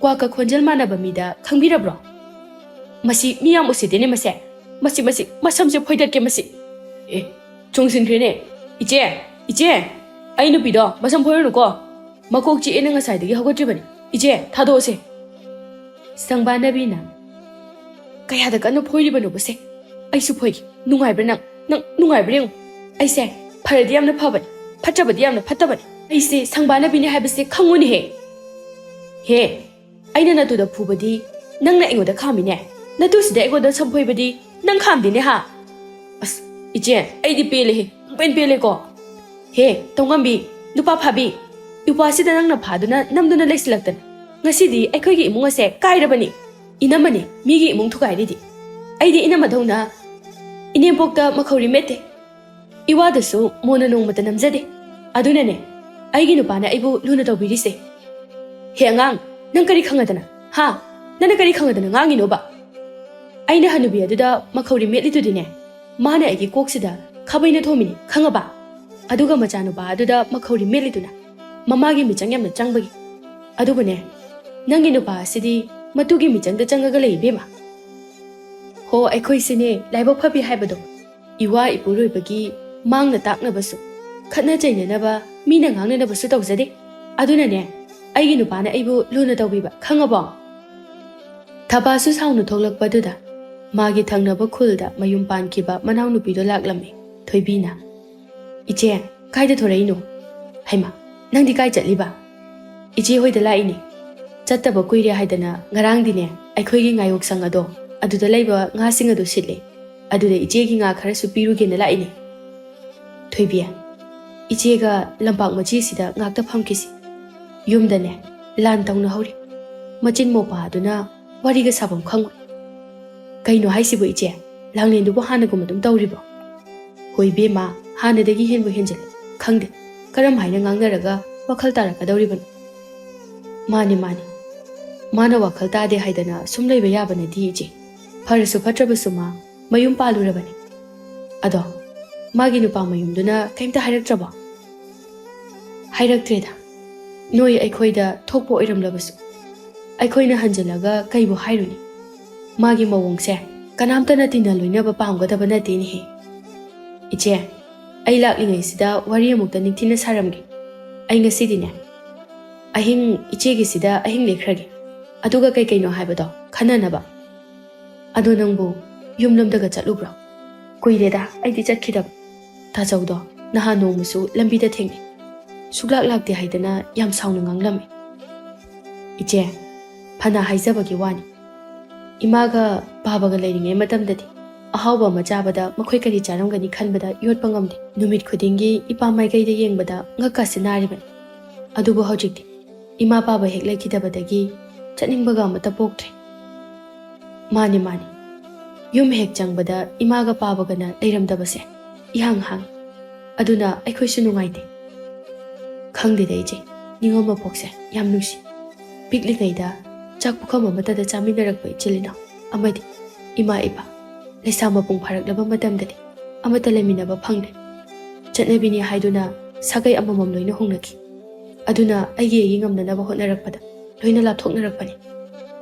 ꯀ꯭ꯋꯥꯛꯀ ꯈꯣꯟꯖꯦꯜ ꯃꯥꯟꯅꯕ ꯃꯤꯗ ꯈꯪꯕꯤꯔꯕ꯭ꯔꯣ? ꯃꯁꯤ ꯃꯤ ꯌꯥꯝ ꯎꯁꯤꯠꯇꯦꯅꯦ ꯃꯁꯦ꯫ ꯃꯁꯤ, ꯃꯁꯤ, ꯃꯁꯝꯁꯦ ꯐꯣꯏꯗꯠꯀꯦ ꯃꯁꯤ꯫ ꯑꯦ, ꯆꯣꯡꯁꯤꯟꯈ꯭ꯔꯦꯅꯦ꯫ ꯏꯆꯦ, ꯏꯆꯦ, ꯑꯩ ꯅꯨꯄꯤꯗꯣ ꯃꯁꯝ ꯐꯣꯏꯔꯨꯅꯨꯀꯣ꯫ ꯃꯀꯣꯛ ꯆꯤꯛꯑꯦꯅ ꯉꯁꯥꯏꯗꯒꯤ ꯍꯧꯒꯠꯇ꯭ꯔꯤꯕꯅꯤ꯫ ꯏꯆꯦ, ꯊꯥꯗꯣꯛꯑꯁꯦ꯫ ꯁꯪꯕꯥꯅꯕꯤꯅ, ꯀꯌꯥꯗ ꯀꯟꯅ ꯐꯣꯏꯔꯤꯕꯅꯣꯕꯁꯦ? ꯑꯩꯁꯨ ꯐꯣꯏꯒꯦ꯫ ꯅꯨꯡꯉꯥꯏꯕ꯭ꯔꯥ ꯅꯪ? ꯅꯪ ꯅꯨꯡꯉꯥꯏꯕ꯭ꯔꯥ ꯌꯦꯡꯉꯨ꯫ ꯑꯩꯁꯦ ꯐꯔꯗꯤ ꯌꯥꯝꯅ ꯐꯕꯅꯤ, ꯐꯠꯇ꯭ꯔꯕꯗꯤ ꯌꯥꯝꯅ ꯐꯠꯇꯕꯅꯤ꯫ ꯑꯩꯁꯦ ꯁꯪꯕꯥꯅꯕꯤꯅꯤ ꯍꯥꯏꯕꯁꯦ ꯈꯪꯉꯨꯅꯦꯍꯦ꯫ ꯍꯦ, ꯑꯩꯅ ꯅꯇꯨꯗ ꯐꯨꯕꯗꯤ ꯅꯪꯅ ꯑꯩꯉꯣꯟꯗ ꯈꯥꯝꯃꯤꯅꯦ꯫ ꯅꯇꯨꯁꯤꯗ ꯑꯩꯉꯣꯟꯗ ꯁꯝ ꯐꯣꯏꯕꯗꯤ ꯅꯪ ꯈꯥꯝꯗꯦꯅꯦ ꯍꯥ? ꯑꯁ, ꯏꯆꯦ, ꯑꯩꯗꯤ ꯄꯦꯜꯂꯦꯍꯦ꯫ ꯄꯨꯡꯄꯦꯟ ꯄꯦꯜꯂꯦꯀꯣ꯫ ꯍꯦ, ꯇꯧꯉꯝꯕꯤ, ꯅꯨꯄꯥ ꯐꯥꯕꯤ, ꯅꯨꯄꯥꯁꯤꯗ ꯅꯪꯅ ꯐꯥꯗꯨꯅ ꯅꯝꯗꯨꯅ ꯂꯩꯁꯤꯜꯂꯛꯇꯅ ꯉꯁꯤꯗꯤ ꯑꯩꯈꯣꯏꯒꯤ ꯏꯃꯨꯡ ꯑꯁꯦ ꯀꯥꯏꯔꯕꯅꯤ꯫ ꯏꯅꯝꯃꯅꯤ ꯃꯤꯒꯤ ꯏꯃꯨꯡ ꯊꯨꯒꯥꯏꯔꯤꯗꯤ꯫ ꯑꯩꯗꯤ ꯏꯅꯝꯃꯗꯧꯅ ꯏꯅꯦꯝꯄꯣꯛꯇ ꯃꯈꯧꯔꯤ ꯃꯦꯠꯇꯦ꯫ ꯏꯋꯥꯗꯁꯨ ꯃꯣꯟꯅ ꯅꯣꯡꯃꯇ ꯅꯝꯖꯗꯦ꯫ ꯑꯗꯨꯅꯅꯦ ꯑꯩꯒꯤ ꯅꯨꯄꯥꯅ ꯑꯩꯕꯨ ꯂꯨꯅ ꯇꯧꯕꯤꯔꯤꯁꯦ꯫ ꯍꯦ ꯑꯉꯥꯡ, ꯅꯪ ꯀꯔꯤ ꯈꯪꯉꯗꯅ? ꯍꯥ? ꯅꯪꯅ ꯀꯔꯤ ꯈꯪꯉꯗꯅ ꯉꯥꯡꯉꯤꯅꯣꯕ? ꯑꯩꯅ ꯍꯅꯨꯕꯤ ꯑꯗꯨꯗ ꯃꯈꯧꯔꯤ ꯃꯦꯠꯂꯤꯗꯨꯗꯤꯅꯦ, ꯃꯥꯅ ꯑꯩꯒꯤ ꯀꯣꯛꯁꯤꯗ ꯈꯥꯕꯩꯅ ꯊꯣꯝꯃꯤꯅꯤ, ꯈꯪꯉꯕ? ꯑꯗꯨꯒ ꯃꯆꯥꯅꯨꯄꯥ ꯑꯗꯨꯗ ꯃꯈꯧꯔꯤ ꯃꯦꯠꯂꯤꯗꯨꯅ ꯃꯃꯥꯒꯤ ꯃꯤꯆꯪ ꯌꯥꯝꯅ ꯆꯪꯕꯒꯤ꯫ ꯑꯗꯨꯕꯨꯅꯦ, ꯅꯪꯒꯤ ꯅꯨꯄꯥ ꯑꯁꯤꯗꯤ ꯃꯇꯨꯒꯤ ꯃꯤꯆꯪꯗ ꯆꯪꯉꯒ ꯂꯩ, ꯏꯕꯦꯝꯃ꯫ ꯍꯣ, ꯑꯩꯈꯣꯏꯁꯤꯅꯦ ꯂꯥꯏꯕꯛ ꯐꯕꯤ ꯍꯥꯏꯕꯗꯣ꯫ ꯏꯋꯥ ꯏꯄꯨꯔꯣꯏꯕꯒꯤ ꯃꯥꯡꯅ ꯇꯥꯛꯅꯕꯁꯨ, ꯈꯠꯅ ꯆꯩꯅꯅꯕ, ꯃꯤꯅ ꯉꯥꯡꯅꯅꯕꯁꯨ ꯇꯧꯖꯗꯦ꯫ ꯑꯗꯨꯅꯅꯦ, ꯑꯩꯒꯤ ꯅꯨꯄꯥꯅ ꯑꯩꯕꯨ ꯂꯨꯅ ꯇꯧꯕꯤꯕ, ꯈꯪꯉꯕꯣ?" ꯊꯕꯥꯁꯨ ꯁꯥꯎꯅ ꯊꯣꯛꯂꯛꯄꯗꯨꯗ ꯃꯥꯒꯤ ꯊꯪꯅꯕ ꯈꯨꯜꯗ ꯃꯌꯨꯝ ꯄꯥꯟꯈꯤꯕ ꯃꯅꯥꯎꯅꯨꯄꯤꯗꯣ ꯂꯥꯛꯂꯝꯃꯤ꯫ ꯊꯣꯏꯕꯤꯅ, "ꯏꯆꯦ, ꯀꯥꯏꯗ ꯊꯣꯔꯛꯏꯅꯣ? ꯍꯩꯃꯥ, ꯅꯪꯗꯤ ꯀꯥꯏ ꯆꯠꯂꯤꯕ?" "ꯏꯆꯦ ꯍꯣꯏꯗ ꯂꯥꯛꯏꯅꯦ꯫ ꯆꯠꯇꯕ ꯀꯨꯏꯔꯦ ꯍꯥꯏꯗꯅ ꯉꯔꯥꯡꯗꯤꯅꯦ, ꯑꯩꯈꯣꯏꯒꯤ ꯉꯥꯌꯣꯛꯁꯪ ꯑꯗꯣ, ꯑꯗꯨꯗ ꯂꯩꯕ ꯉꯥꯁꯤꯡ ꯑꯗꯨ ꯁꯤꯠꯂꯦ꯫ ꯑꯗꯨꯗ ꯏꯆꯦꯒꯤ ꯉꯥ ꯈꯔꯁꯨ ꯄꯤꯔꯨꯒꯦꯅ ꯂꯥꯛꯏꯅꯦ꯫" "ꯊꯣꯏꯕꯤ, ꯏꯆꯦꯒ ꯂꯝꯄꯥꯛ ꯃꯆꯤꯁꯤꯗ ꯉꯥꯛꯇ ꯐꯝꯈꯤꯁꯤ꯫ ꯌꯨꯝꯗꯅꯦ ꯂꯥꯟ ꯇꯧꯅꯍꯧꯔꯤ꯫ ꯃꯆꯤꯟ ꯃꯧꯄꯥꯗꯨꯅ ꯋꯥꯔꯤꯒ ꯁꯥꯐꯝ ꯈꯪꯉꯣꯏ꯫" "ꯀꯩꯅꯣ ꯍꯥꯏꯁꯤꯕꯨ ꯏꯆꯦ? ꯂꯥꯡꯂꯦꯟꯗꯨꯕꯨ ꯍꯥꯟꯅꯒꯨꯝ ꯑꯗꯨꯝ ꯇꯧꯔꯤꯕꯣ?" "ꯍꯣꯏ ꯏꯕꯦꯝꯃ, ꯍꯥꯟꯅꯗꯒꯤ ꯍꯦꯟꯕꯨ ꯍꯦꯟꯖꯤꯜꯂꯦ꯫ ꯈꯪꯗꯦ, ꯀꯔꯝ ꯍꯥꯏꯅ ꯉꯥꯡꯅꯔꯒ ꯋꯥꯈꯜ ꯇꯥꯔꯛꯀꯗꯧꯔꯤꯕꯅꯣ?" "ꯃꯥꯅꯤ, ꯃꯥꯅꯤ꯫ ꯃꯥꯅ ꯋꯥꯈꯜ ꯇꯥꯗꯦ ꯍꯥꯏꯗꯅ ꯁꯨꯝ ꯂꯩꯕ ꯌꯥꯕ ꯅꯠꯇꯦ ꯏꯆꯦ꯫ ꯐꯔꯁꯨ ꯐꯠꯇ꯭ꯔꯕꯁꯨ ꯃꯥ ꯃꯌꯨꯝ ꯄꯥꯜꯂꯨꯔꯕꯅꯤ꯫ ꯑꯗꯣ, ꯃꯥꯒꯤ ꯅꯨꯄꯥ ꯃꯌꯨꯝꯗꯨꯅ ꯀꯩꯝꯇ ꯍꯥꯏꯔꯛꯇ꯭ꯔꯕꯣ?" "ꯍꯥꯏꯔꯛꯇ꯭ꯔꯦꯗ꯫ ꯅꯣꯏ ꯑꯩꯈꯣꯏꯗ ꯊꯣꯛꯄ ꯑꯣꯏꯔꯝꯂꯕꯁꯨ꯫ ꯑꯩꯈꯣꯏꯅ ꯍꯟꯖꯤꯜꯂꯒ ꯀꯩꯕꯨ ꯍꯥꯏꯔꯨꯅꯤ? ꯃꯥꯒꯤ ꯃꯑꯣꯡꯁꯦ ꯀꯅꯥꯝꯇꯅ ꯇꯤꯟꯅ ꯂꯣꯏꯅꯕ ꯄꯥꯝꯒꯗꯕ ꯅꯠꯇꯦꯅꯦꯍꯦ꯫ ꯏꯆꯦ, ꯑꯩ ꯂꯥꯛꯂꯤꯉꯩꯁꯤꯗ ꯋꯥꯔꯤ ꯑꯃꯨꯛꯇ ꯅꯤꯡꯊꯤꯅ ꯁꯥꯔꯝꯒꯦ꯫ ꯑꯩ ꯉꯁꯤꯗꯤꯅꯦ, ꯑꯍꯤꯡ ꯏꯆꯦꯒꯤꯁꯤꯗ ꯑꯍꯤꯡ ꯂꯦꯛꯈ꯭ꯔꯒꯦ꯫ ꯑꯗꯨꯒ ꯀꯩ ꯀꯩꯅꯣ ꯍꯥꯏꯕꯗꯣ ꯈꯟꯅꯅꯕ꯫ ꯑꯗꯣ ꯅꯪꯕꯨ ꯌꯨꯝꯂꯣꯝꯗꯒ ꯆꯠꯂꯨꯕ꯭ꯔꯣ?" "ꯀꯨꯏꯔꯦꯗ ꯑꯩꯗꯤ ꯆꯠꯈꯤꯗꯕ꯫ ꯇꯥꯆꯧꯗꯣ ꯅꯍꯥꯟ ꯅꯣꯡꯃꯁꯨ ꯂꯝꯕꯤꯗ ꯊꯦꯡꯅꯩ꯫ ꯁꯨꯛꯂꯥꯛ ꯂꯥꯛꯇꯦ ꯍꯥꯏꯗꯅ ꯌꯥꯝ ꯁꯥꯎꯅ ꯉꯥꯡꯂꯝꯃꯤ꯫" "ꯏꯆꯦ, ꯐꯅ ꯍꯥꯏꯖꯕꯒꯤ ꯋꯥꯅꯤ꯫ ꯏꯃꯥꯒ ꯄꯥꯕꯒ ꯂꯩꯔꯤꯉꯩ ꯃꯇꯝꯗꯗꯤ ꯑꯍꯥꯎꯕ ꯑꯃ ꯆꯥꯕꯗ ꯃꯈꯣꯏ ꯀꯔꯤ ꯆꯥꯔꯝꯒꯅꯤ ꯈꯟꯕꯗ ꯌꯣꯠꯄ ꯉꯝꯗꯦ꯫ ꯅꯨꯃꯤꯠ ꯈꯨꯗꯤꯡꯒꯤ ꯏꯄꯥ ꯃꯥꯏꯀꯩꯗ ꯌꯦꯡꯕꯗ ꯉꯛꯀꯥꯁꯦ ꯅꯥꯔꯤꯕꯅꯤ꯫ ꯑꯗꯨꯕꯨ ꯍꯧꯖꯤꯛꯇꯤ ꯏꯃꯥ ꯄꯥꯕ ꯍꯦꯛ ꯂꯩꯈꯤꯗꯕꯗꯒꯤ ꯆꯠꯅꯤꯡꯕꯒ ꯑꯃꯠꯇ ꯄꯣꯛꯇ꯭ꯔꯦ꯫" "ꯃꯥꯅꯤ, ꯃꯥꯅꯤ꯫ ꯌꯨꯝ ꯍꯦꯛ ꯆꯪꯕꯗ ꯏꯃꯥꯒ ꯄꯥꯕꯒꯅ ꯂꯩꯔꯝꯗꯕꯁꯦ ꯏꯍꯥꯡ ꯍꯥꯡ꯫ ꯑꯗꯨꯅ ꯑꯩꯈꯣꯏꯁꯨ ꯅꯨꯡꯉꯥꯏꯇꯦ꯫" "ꯈꯪꯗꯦꯗ ꯏꯆꯦ, ꯅꯤꯉꯣꯜ ꯃꯄꯣꯛꯁꯦ ꯌꯥꯝ ꯅꯨꯡꯁꯤ꯫ ꯄꯤꯛꯂꯤꯉꯩꯗ ꯆꯥꯛ ꯄꯨꯈꯝ ꯑꯃꯠꯇꯗ ꯆꯥꯃꯤꯟꯅꯔꯛꯄ ꯏꯆꯤꯜ ꯏꯅꯥꯎ ꯑꯃꯗꯤ ꯏꯃꯥ ꯏꯄꯥ ꯂꯩꯁꯥ ꯃꯄꯨꯡ ꯐꯥꯔꯛꯂꯕ ꯃꯇꯝꯗꯗꯤ ꯑꯃꯠꯇ ꯂꯩꯃꯤꯟꯅꯕ ꯐꯪꯗꯦ꯫ ꯆꯠꯅꯕꯤꯅꯤ ꯍꯥꯏꯗꯨꯅ ꯁꯥꯒꯩ ꯑꯃꯃꯝ ꯂꯣꯏꯅ ꯍꯣꯡꯅꯈꯤ꯫ ꯑꯗꯨꯅ ꯑꯩꯒꯤ ꯑꯩꯒꯤ ꯉꯝꯅꯅꯕ ꯍꯣꯠꯅꯔꯛꯄꯗ ꯂꯣꯏꯅ ꯂꯥꯞꯊꯣꯛꯅꯔꯛꯄꯅꯤ꯫"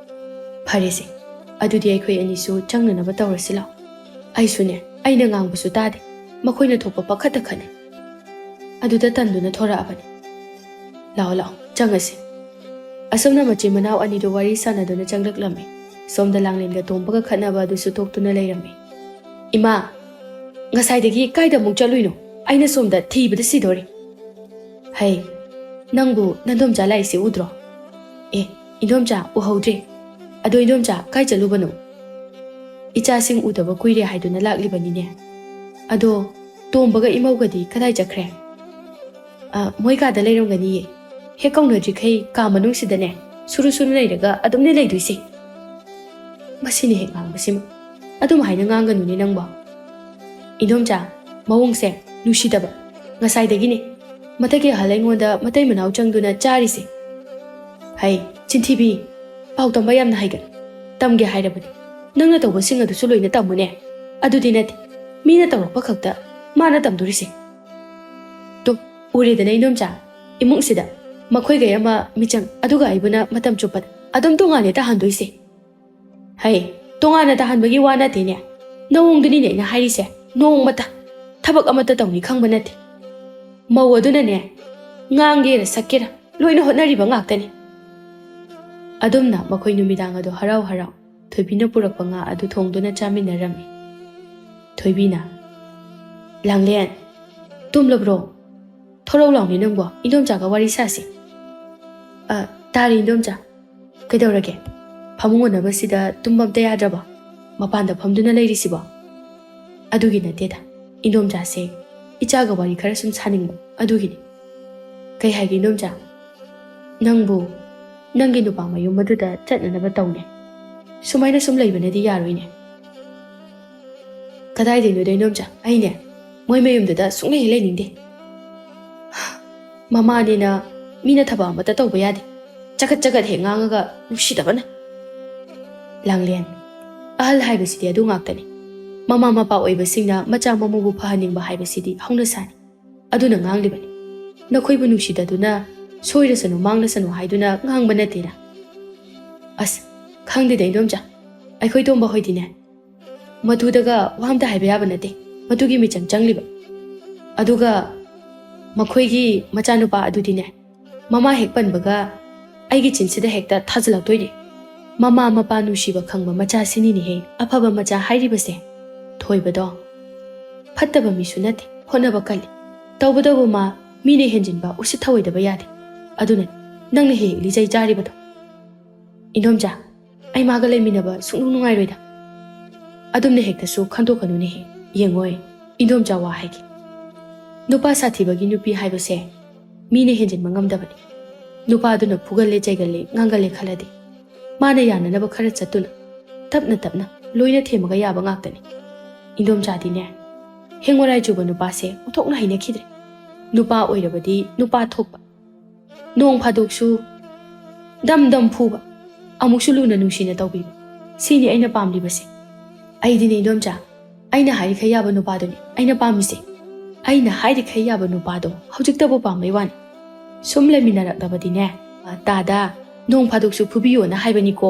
"ꯐꯔꯦꯁꯦ, ꯑꯗꯨꯗꯤ ꯑꯩꯈꯣꯏ ꯑꯅꯤꯁꯨ ꯆꯪꯅꯅꯕ ꯇꯧꯔꯁꯤ ꯂꯥꯎ꯫ ꯑꯩꯁꯨꯅꯦ, ꯑꯩꯅ ꯉꯥꯡꯕꯁꯨ ꯇꯥꯗꯦ, ꯃꯈꯣꯏꯅ ꯊꯣꯛꯄ ꯄꯪꯈꯠꯇ ꯈꯠꯅꯩ꯫" ꯑꯗꯨꯗ ꯇꯟꯗꯨꯅ ꯊꯣꯔꯛꯑꯕꯅꯤ꯫ "ꯂꯥꯛꯑꯣ, ꯂꯥꯛꯑꯣ, ꯆꯪꯉꯁꯤ꯫" ꯑꯁꯨꯝꯅ ꯃꯆꯤꯟ ꯃꯅꯥꯎ ꯑꯅꯤꯗꯨ ꯋꯥꯔꯤ ꯁꯥꯟꯅꯗꯨꯅ ꯆꯪꯂꯛꯂꯝꯃꯤ꯫ ꯁꯣꯝꯗ ꯂꯥꯡꯂꯦꯟꯒ ꯇꯣꯝꯕꯒ ꯈꯠꯅꯕ ꯑꯗꯨꯁꯨ ꯊꯣꯛꯇꯨꯅ ꯂꯩꯔꯝꯃꯤ꯫ "ꯏꯃꯥ, ꯉꯁꯥꯏꯗꯒꯤ ꯀꯥꯏꯗ ꯑꯃꯨꯛ ꯆꯠꯂꯨꯏꯅꯣ? ꯑꯩꯅ ꯁꯣꯝꯗ ꯊꯤꯕꯗ ꯁꯤꯗꯣꯔꯦ꯫" "ꯍꯩ, ꯅꯪꯕꯨ ꯅꯟꯗꯣꯝꯆꯥ ꯂꯥꯛꯏꯁꯦ ꯎꯗ꯭ꯔꯣ?" "ꯑꯦ, ꯏꯟꯗꯣꯝꯆꯥ, ꯎꯍꯧꯗ꯭ꯔꯦ꯫ ꯑꯗꯣ ꯏꯟꯗꯣꯝꯆꯥ, ꯀꯥꯏ ꯆꯠꯂꯨꯕꯅꯣ?" "ꯏꯆꯥꯁꯤꯡ ꯎꯗꯕ ꯀꯨꯏꯔꯦ ꯍꯥꯏꯗꯨꯅ ꯂꯥꯛꯂꯤꯕꯅꯤꯅꯦ꯫ ꯑꯗꯣ ꯇꯣꯝꯕꯒ ꯏꯃꯧꯒꯗꯤ ꯀꯗꯥꯏ ꯆꯠꯈ꯭ꯔꯦ?" "ꯑ, ꯃꯣꯏ ꯀꯥꯗ ꯂꯩꯔꯝꯒꯅꯤꯌꯦ꯫ ꯍꯦꯛ ꯀꯧꯅꯗ꯭ꯔꯤꯈꯩ ꯀꯥ ꯃꯅꯨꯡꯁꯤꯗꯅꯦ ꯁꯨꯔꯨ ꯁꯨꯔꯨ ꯂꯩꯔꯒ ꯑꯗꯨꯝꯅꯦ ꯂꯩꯗꯣꯏꯁꯦ꯫" ꯃꯁꯤꯅ ꯍꯦꯛ ꯉꯥꯡꯕꯁꯤꯃ꯫ "ꯑꯗꯨꯝ ꯍꯥꯏꯅ ꯉꯥꯡꯒꯅꯨꯅꯦ ꯅꯪꯕꯣ꯫" "ꯏꯟꯗꯣꯝꯆꯥ, ꯃꯑꯣꯡꯁꯦ ꯅꯨꯡꯁꯤꯗꯕ꯫ ꯉꯁꯥꯏꯗꯒꯤꯅꯦ ꯃꯊꯛꯀꯤ ꯑꯍꯜ ꯑꯩꯉꯣꯟꯗ ꯃꯇꯩ ꯃꯅꯥꯎ ꯆꯪꯗꯨꯅ ꯆꯥꯔꯤꯁꯦ꯫" "ꯍꯩ, ꯆꯤꯟꯊꯤꯕꯤ, ꯄꯥꯎ ꯇꯝꯕ ꯌꯥꯝꯅ ꯍꯩꯒ꯫ ꯇꯝꯒꯦ ꯍꯥꯏꯔꯕꯗꯤ ꯅꯪꯅ ꯇꯧꯕꯁꯤꯡ ꯑꯗꯨꯁꯨ ꯂꯣꯏꯅ ꯇꯝꯃꯨꯅꯦ꯫ ꯑꯗꯨꯗꯤ ꯅꯠꯇꯦ, ꯃꯤꯅ ꯇꯧꯔꯛꯄ ꯈꯛꯇ ꯃꯥꯅ ꯇꯝꯗꯣꯔꯤꯁꯦ꯫ ꯇꯣ, ꯎꯔꯦꯗꯅ ꯏꯟꯗꯣꯝꯆꯥ, ꯏꯃꯨꯡꯁꯤꯗ ꯃꯈꯣꯏꯒꯩ ꯑꯃ ꯃꯤꯆꯪ, ꯑꯗꯨꯒ ꯑꯩꯕꯨꯅ ꯃꯇꯝ ꯆꯨꯞꯄꯗ ꯑꯗꯨꯝ ꯇꯣꯉꯥꯟꯅ ꯇꯥꯍꯟꯗꯣꯏꯁꯦ꯫" "ꯍꯩ, ꯇꯣꯉꯥꯟꯅ ꯇꯥꯍꯟꯕꯒꯤ ꯋꯥ ꯅꯠꯇꯦꯅꯦ, ꯅꯋꯣꯡꯗꯨꯅꯤꯅꯦ ꯑꯩꯅ ꯍꯥꯏꯔꯤꯁꯦ꯫ ꯅꯣꯡꯃꯇ ꯊꯕꯛ ꯑꯃꯠꯇ ꯇꯧꯅꯤ ꯈꯪꯕ ꯅꯠꯇꯦ꯫ ꯃꯧ ꯑꯗꯨꯅꯅꯦ, ꯉꯥꯡꯒꯦꯔ ꯁꯛꯀꯦꯔ ꯂꯣꯏꯅ ꯍꯣꯠꯅꯔꯤꯕ ꯉꯥꯛꯇꯅꯤ꯫" ꯑꯗꯨꯝꯅ ꯃꯈꯣꯏ ꯅꯨꯃꯤꯗꯥꯡ ꯑꯗꯨ ꯍꯔꯥꯎ ꯍꯔꯥꯎ ꯊꯣꯏꯕꯤꯅ ꯄꯨꯔꯛꯄ ꯉꯥ ꯑꯗꯨ ꯊꯣꯡꯗꯨꯅ ꯆꯥꯃꯤꯟꯅꯔꯝꯃꯤ꯫ ꯊꯣꯏꯕꯤꯅ, "ꯂꯥꯡꯂꯦꯟ, ꯇꯨꯝꯂꯕ꯭ꯔꯣ? ꯊꯣꯔꯧ ꯂꯥꯎꯅꯦ ꯅꯪꯕꯣ, ꯏꯟꯗꯣꯝꯆꯥꯒ ꯋꯥꯔꯤ ꯁꯥꯁꯤ꯫" "ꯑ, ꯇꯥꯔꯦ ꯏꯟꯗꯣꯝꯆꯥ꯫ ꯀꯩꯗꯧꯔꯒꯦ? ꯐꯃꯨꯡ ꯑꯣꯟꯅꯕꯁꯤꯗ ꯇꯨꯝꯕ ꯑꯝꯇ ꯌꯥꯗ꯭ꯔꯕꯣ? ꯃꯄꯥꯟꯗ ꯐꯝꯗꯨꯅ ꯂꯩꯔꯤꯁꯤꯕꯣ?" "ꯑꯗꯨꯒꯤ ꯅꯠꯇꯦꯗ, ꯏꯟꯗꯣꯝꯆꯥꯁꯦ ꯏꯆꯥꯒ ꯋꯥꯔꯤ ꯈꯔ ꯁꯨꯝ ꯁꯥꯅꯤꯡꯕ, ꯑꯗꯨꯒꯤꯅꯤ꯫" "ꯀꯩ ꯍꯥꯏꯒꯦ ꯏꯟꯗꯣꯝꯆꯥ? ꯅꯪꯕꯨ ꯅꯪꯒꯤ ꯅꯨꯄꯥ ꯃꯌꯨꯝ ꯑꯗꯨꯗ ꯆꯠꯅꯅꯕ ꯇꯧꯅꯦ꯫ ꯁꯨꯃꯥꯏꯅ ꯁꯨꯝ ꯂꯩꯕꯅꯗꯤ ꯌꯥꯔꯣꯏꯅꯦ꯫" "ꯀꯗꯥꯏꯗꯩꯅꯣꯗ ꯏꯟꯗꯣꯝꯆꯥ, ꯑꯩꯅꯦ ꯃꯣꯏ ꯃꯌꯨꯝꯗꯨꯗ ꯁꯨꯡꯂꯩ ꯍꯦꯛ ꯂꯩꯅꯤꯡꯗꯦ꯫ ꯃꯃꯥꯅꯦꯅ ꯃꯤꯅ ꯊꯕꯛ ꯑꯃꯠꯇ ꯇꯧꯕ ꯌꯥꯗꯦ꯫ ꯆꯒꯠ ꯆꯒꯠ ꯍꯦꯛ ꯉꯥꯡꯉꯒ ꯅꯨꯡꯁꯤꯗꯕꯅ꯫" "ꯂꯥꯡꯂꯦꯟ, ꯑꯍꯜ ꯍꯥꯏꯕꯁꯤꯗꯤ ꯑꯗꯨ ꯉꯥꯛꯇꯅꯤ꯫ ꯃꯃꯥ ꯃꯄꯥ ꯑꯣꯏꯕꯁꯤꯡꯅ ꯃꯆꯥ ꯃꯃꯧꯕꯨ ꯐꯍꯟꯅꯤꯡꯕ ꯍꯥꯏꯕꯁꯤꯗꯤ ꯍꯧꯅꯁꯥꯅꯤ꯫ ꯑꯗꯨꯅ ꯉꯥꯡꯂꯤꯕꯅꯤ꯫ ꯅꯈꯣꯏꯕꯨ ꯅꯨꯡꯁꯤꯗꯗꯨꯅ ꯁꯣꯏꯔꯁꯅꯨ ꯃꯥꯡꯂꯁꯅꯨ ꯍꯥꯏꯗꯨꯅ ꯉꯥꯡꯕ ꯅꯠꯇꯦꯅ꯫" "ꯑꯁ, ꯈꯪꯗꯦꯗ ꯏꯟꯗꯣꯝꯆꯥ, ꯑꯩꯈꯣꯏ ꯇꯣꯝꯕ ꯍꯣꯏꯗꯤꯅꯦ, ꯃꯗꯨꯗꯒ ꯋꯥ ꯑꯝꯇ ꯍꯥꯏꯕ ꯌꯥꯕ ꯅꯠꯇꯦ, ꯃꯗꯨꯒꯤ ꯃꯤꯆꯪ ꯆꯪꯂꯤꯕ꯫ ꯑꯗꯨꯒ ꯃꯈꯣꯏꯒꯤ ꯃꯆꯥꯅꯨꯄꯥ ꯑꯗꯨꯗꯤꯅꯦ, ꯃꯃꯥ ꯍꯦꯛ ꯄꯟꯕꯒ ꯑꯩꯒꯤ ꯆꯤꯟꯁꯤꯗ ꯍꯦꯛꯇ ꯊꯥꯖꯤꯜꯂꯛꯇꯣꯏꯅꯦ꯫ ꯃꯃꯥ ꯃꯄꯥ ꯅꯨꯡꯁꯤꯕ ꯈꯪꯕ ꯃꯆꯥꯁꯤꯅꯤꯅꯦꯍꯦ ꯑꯐꯕ ꯃꯆꯥ ꯍꯥꯏꯔꯤꯕꯁꯦ꯫ ꯊꯣꯏꯕꯗꯣ ꯐꯠꯇꯕ ꯃꯤꯁꯨ ꯅꯠꯇꯦ, ꯍꯣꯠꯅꯕ ꯀꯜꯂꯤ꯫ ꯇꯧꯕꯇꯕꯨ ꯃꯥ ꯃꯤꯅ ꯍꯦꯟꯖꯤꯟꯕ ꯎꯁꯤꯠ ꯊꯑꯣꯏꯗꯕ ꯌꯥꯗꯦ꯫ ꯑꯗꯨꯅ ꯅꯪꯅ ꯍꯦꯛ ꯍꯦꯛ ꯂꯤꯆꯩ ꯆꯥꯔꯤꯕꯗꯣ꯫ ꯏꯟꯗꯣꯝꯆꯥ, ꯑꯩ ꯃꯥꯒ ꯂꯩꯃꯤꯟꯅꯕ ꯁꯨꯡꯅꯨꯡ ꯅꯨꯡꯉꯥꯏꯔꯣꯏꯗ꯫ ꯑꯗꯨꯝꯅ ꯍꯦꯛꯇꯁꯨ ꯈꯟꯗꯣꯛꯀꯅꯨꯅꯦꯍꯦ꯫ ꯌꯦꯡꯉꯣꯏ, ꯏꯟꯗꯣꯝꯆꯥ ꯋꯥ ꯍꯥꯏꯒꯦ꯫ ꯅꯨꯄꯥ ꯁꯥꯊꯤꯕꯒꯤ ꯅꯨꯄꯤ ꯍꯥꯏꯕꯁꯦ ꯃꯤꯅ ꯍꯦꯟꯖꯤꯟꯕ ꯉꯝꯗꯕꯅꯤ꯫ ꯅꯨꯄꯥꯗꯨꯅ ꯐꯨꯒꯜꯂꯦ, ꯆꯩꯒꯜꯂꯦ, ꯉꯥꯡꯒꯜꯂꯦ ꯈꯜꯂꯗꯤ ꯃꯥꯅ ꯌꯥꯅꯅꯕ ꯈꯔ ꯆꯠꯇꯨꯅ ꯇꯞꯅ ꯇꯞꯅ ꯂꯣꯏꯅ ꯊꯦꯝꯃꯒ ꯌꯥꯕ ꯉꯥꯛꯇꯅꯤ꯫ ꯏꯟꯗꯣꯝꯆꯥꯗꯤꯅꯦ, ꯍꯦꯡꯋꯥꯔꯥꯏ ꯆꯨꯕ ꯅꯨꯄꯥꯁꯦ ꯑꯣꯟꯊꯣꯛꯅ ꯍꯩꯅꯈꯤꯗ꯭ꯔꯦ꯫ ꯅꯨꯄꯥ ꯑꯣꯏꯔꯕꯗꯤ ꯅꯨꯄꯥ ꯊꯣꯛꯄ, ꯅꯣꯡ ꯐꯥꯗꯣꯛꯁꯨ ꯗꯝ ꯗꯝ ꯐꯨꯕ, ꯑꯃꯨꯛꯁꯨ ꯂꯨꯅ ꯅꯨꯡꯁꯤꯅ ꯇꯧꯕꯤꯕ, ꯁꯤꯅꯤ ꯑꯩꯅ ꯄꯥꯝꯂꯤꯕꯁꯦ꯫ ꯑꯩꯗꯤꯅꯦ ꯏꯟꯗꯣꯝꯆꯥ, ꯑꯩꯅ ꯍꯥꯏꯔꯤꯈꯩ ꯌꯥꯕ ꯅꯨꯄꯥꯗꯨꯅꯤ ꯑꯩꯅ ꯄꯥꯝꯃꯤꯁꯦ꯫ ꯑꯩꯅ ꯍꯥꯏꯔꯤꯈꯩ ꯌꯥꯕ ꯅꯨꯄꯥꯗꯣ ꯍꯧꯖꯤꯛꯇꯕꯨ ꯄꯥꯝꯕꯩ ꯋꯥꯅꯤ꯫ ꯁꯨꯝ ꯂꯩꯃꯤꯟꯅꯔꯛꯂꯕꯗꯤꯅꯦ, ꯇꯥꯗ ꯅꯣꯡ ꯐꯥꯗꯣꯛꯁꯨ ꯐꯨꯕꯤꯌꯣꯅ ꯍꯥꯏꯕꯅꯤꯀꯣ꯫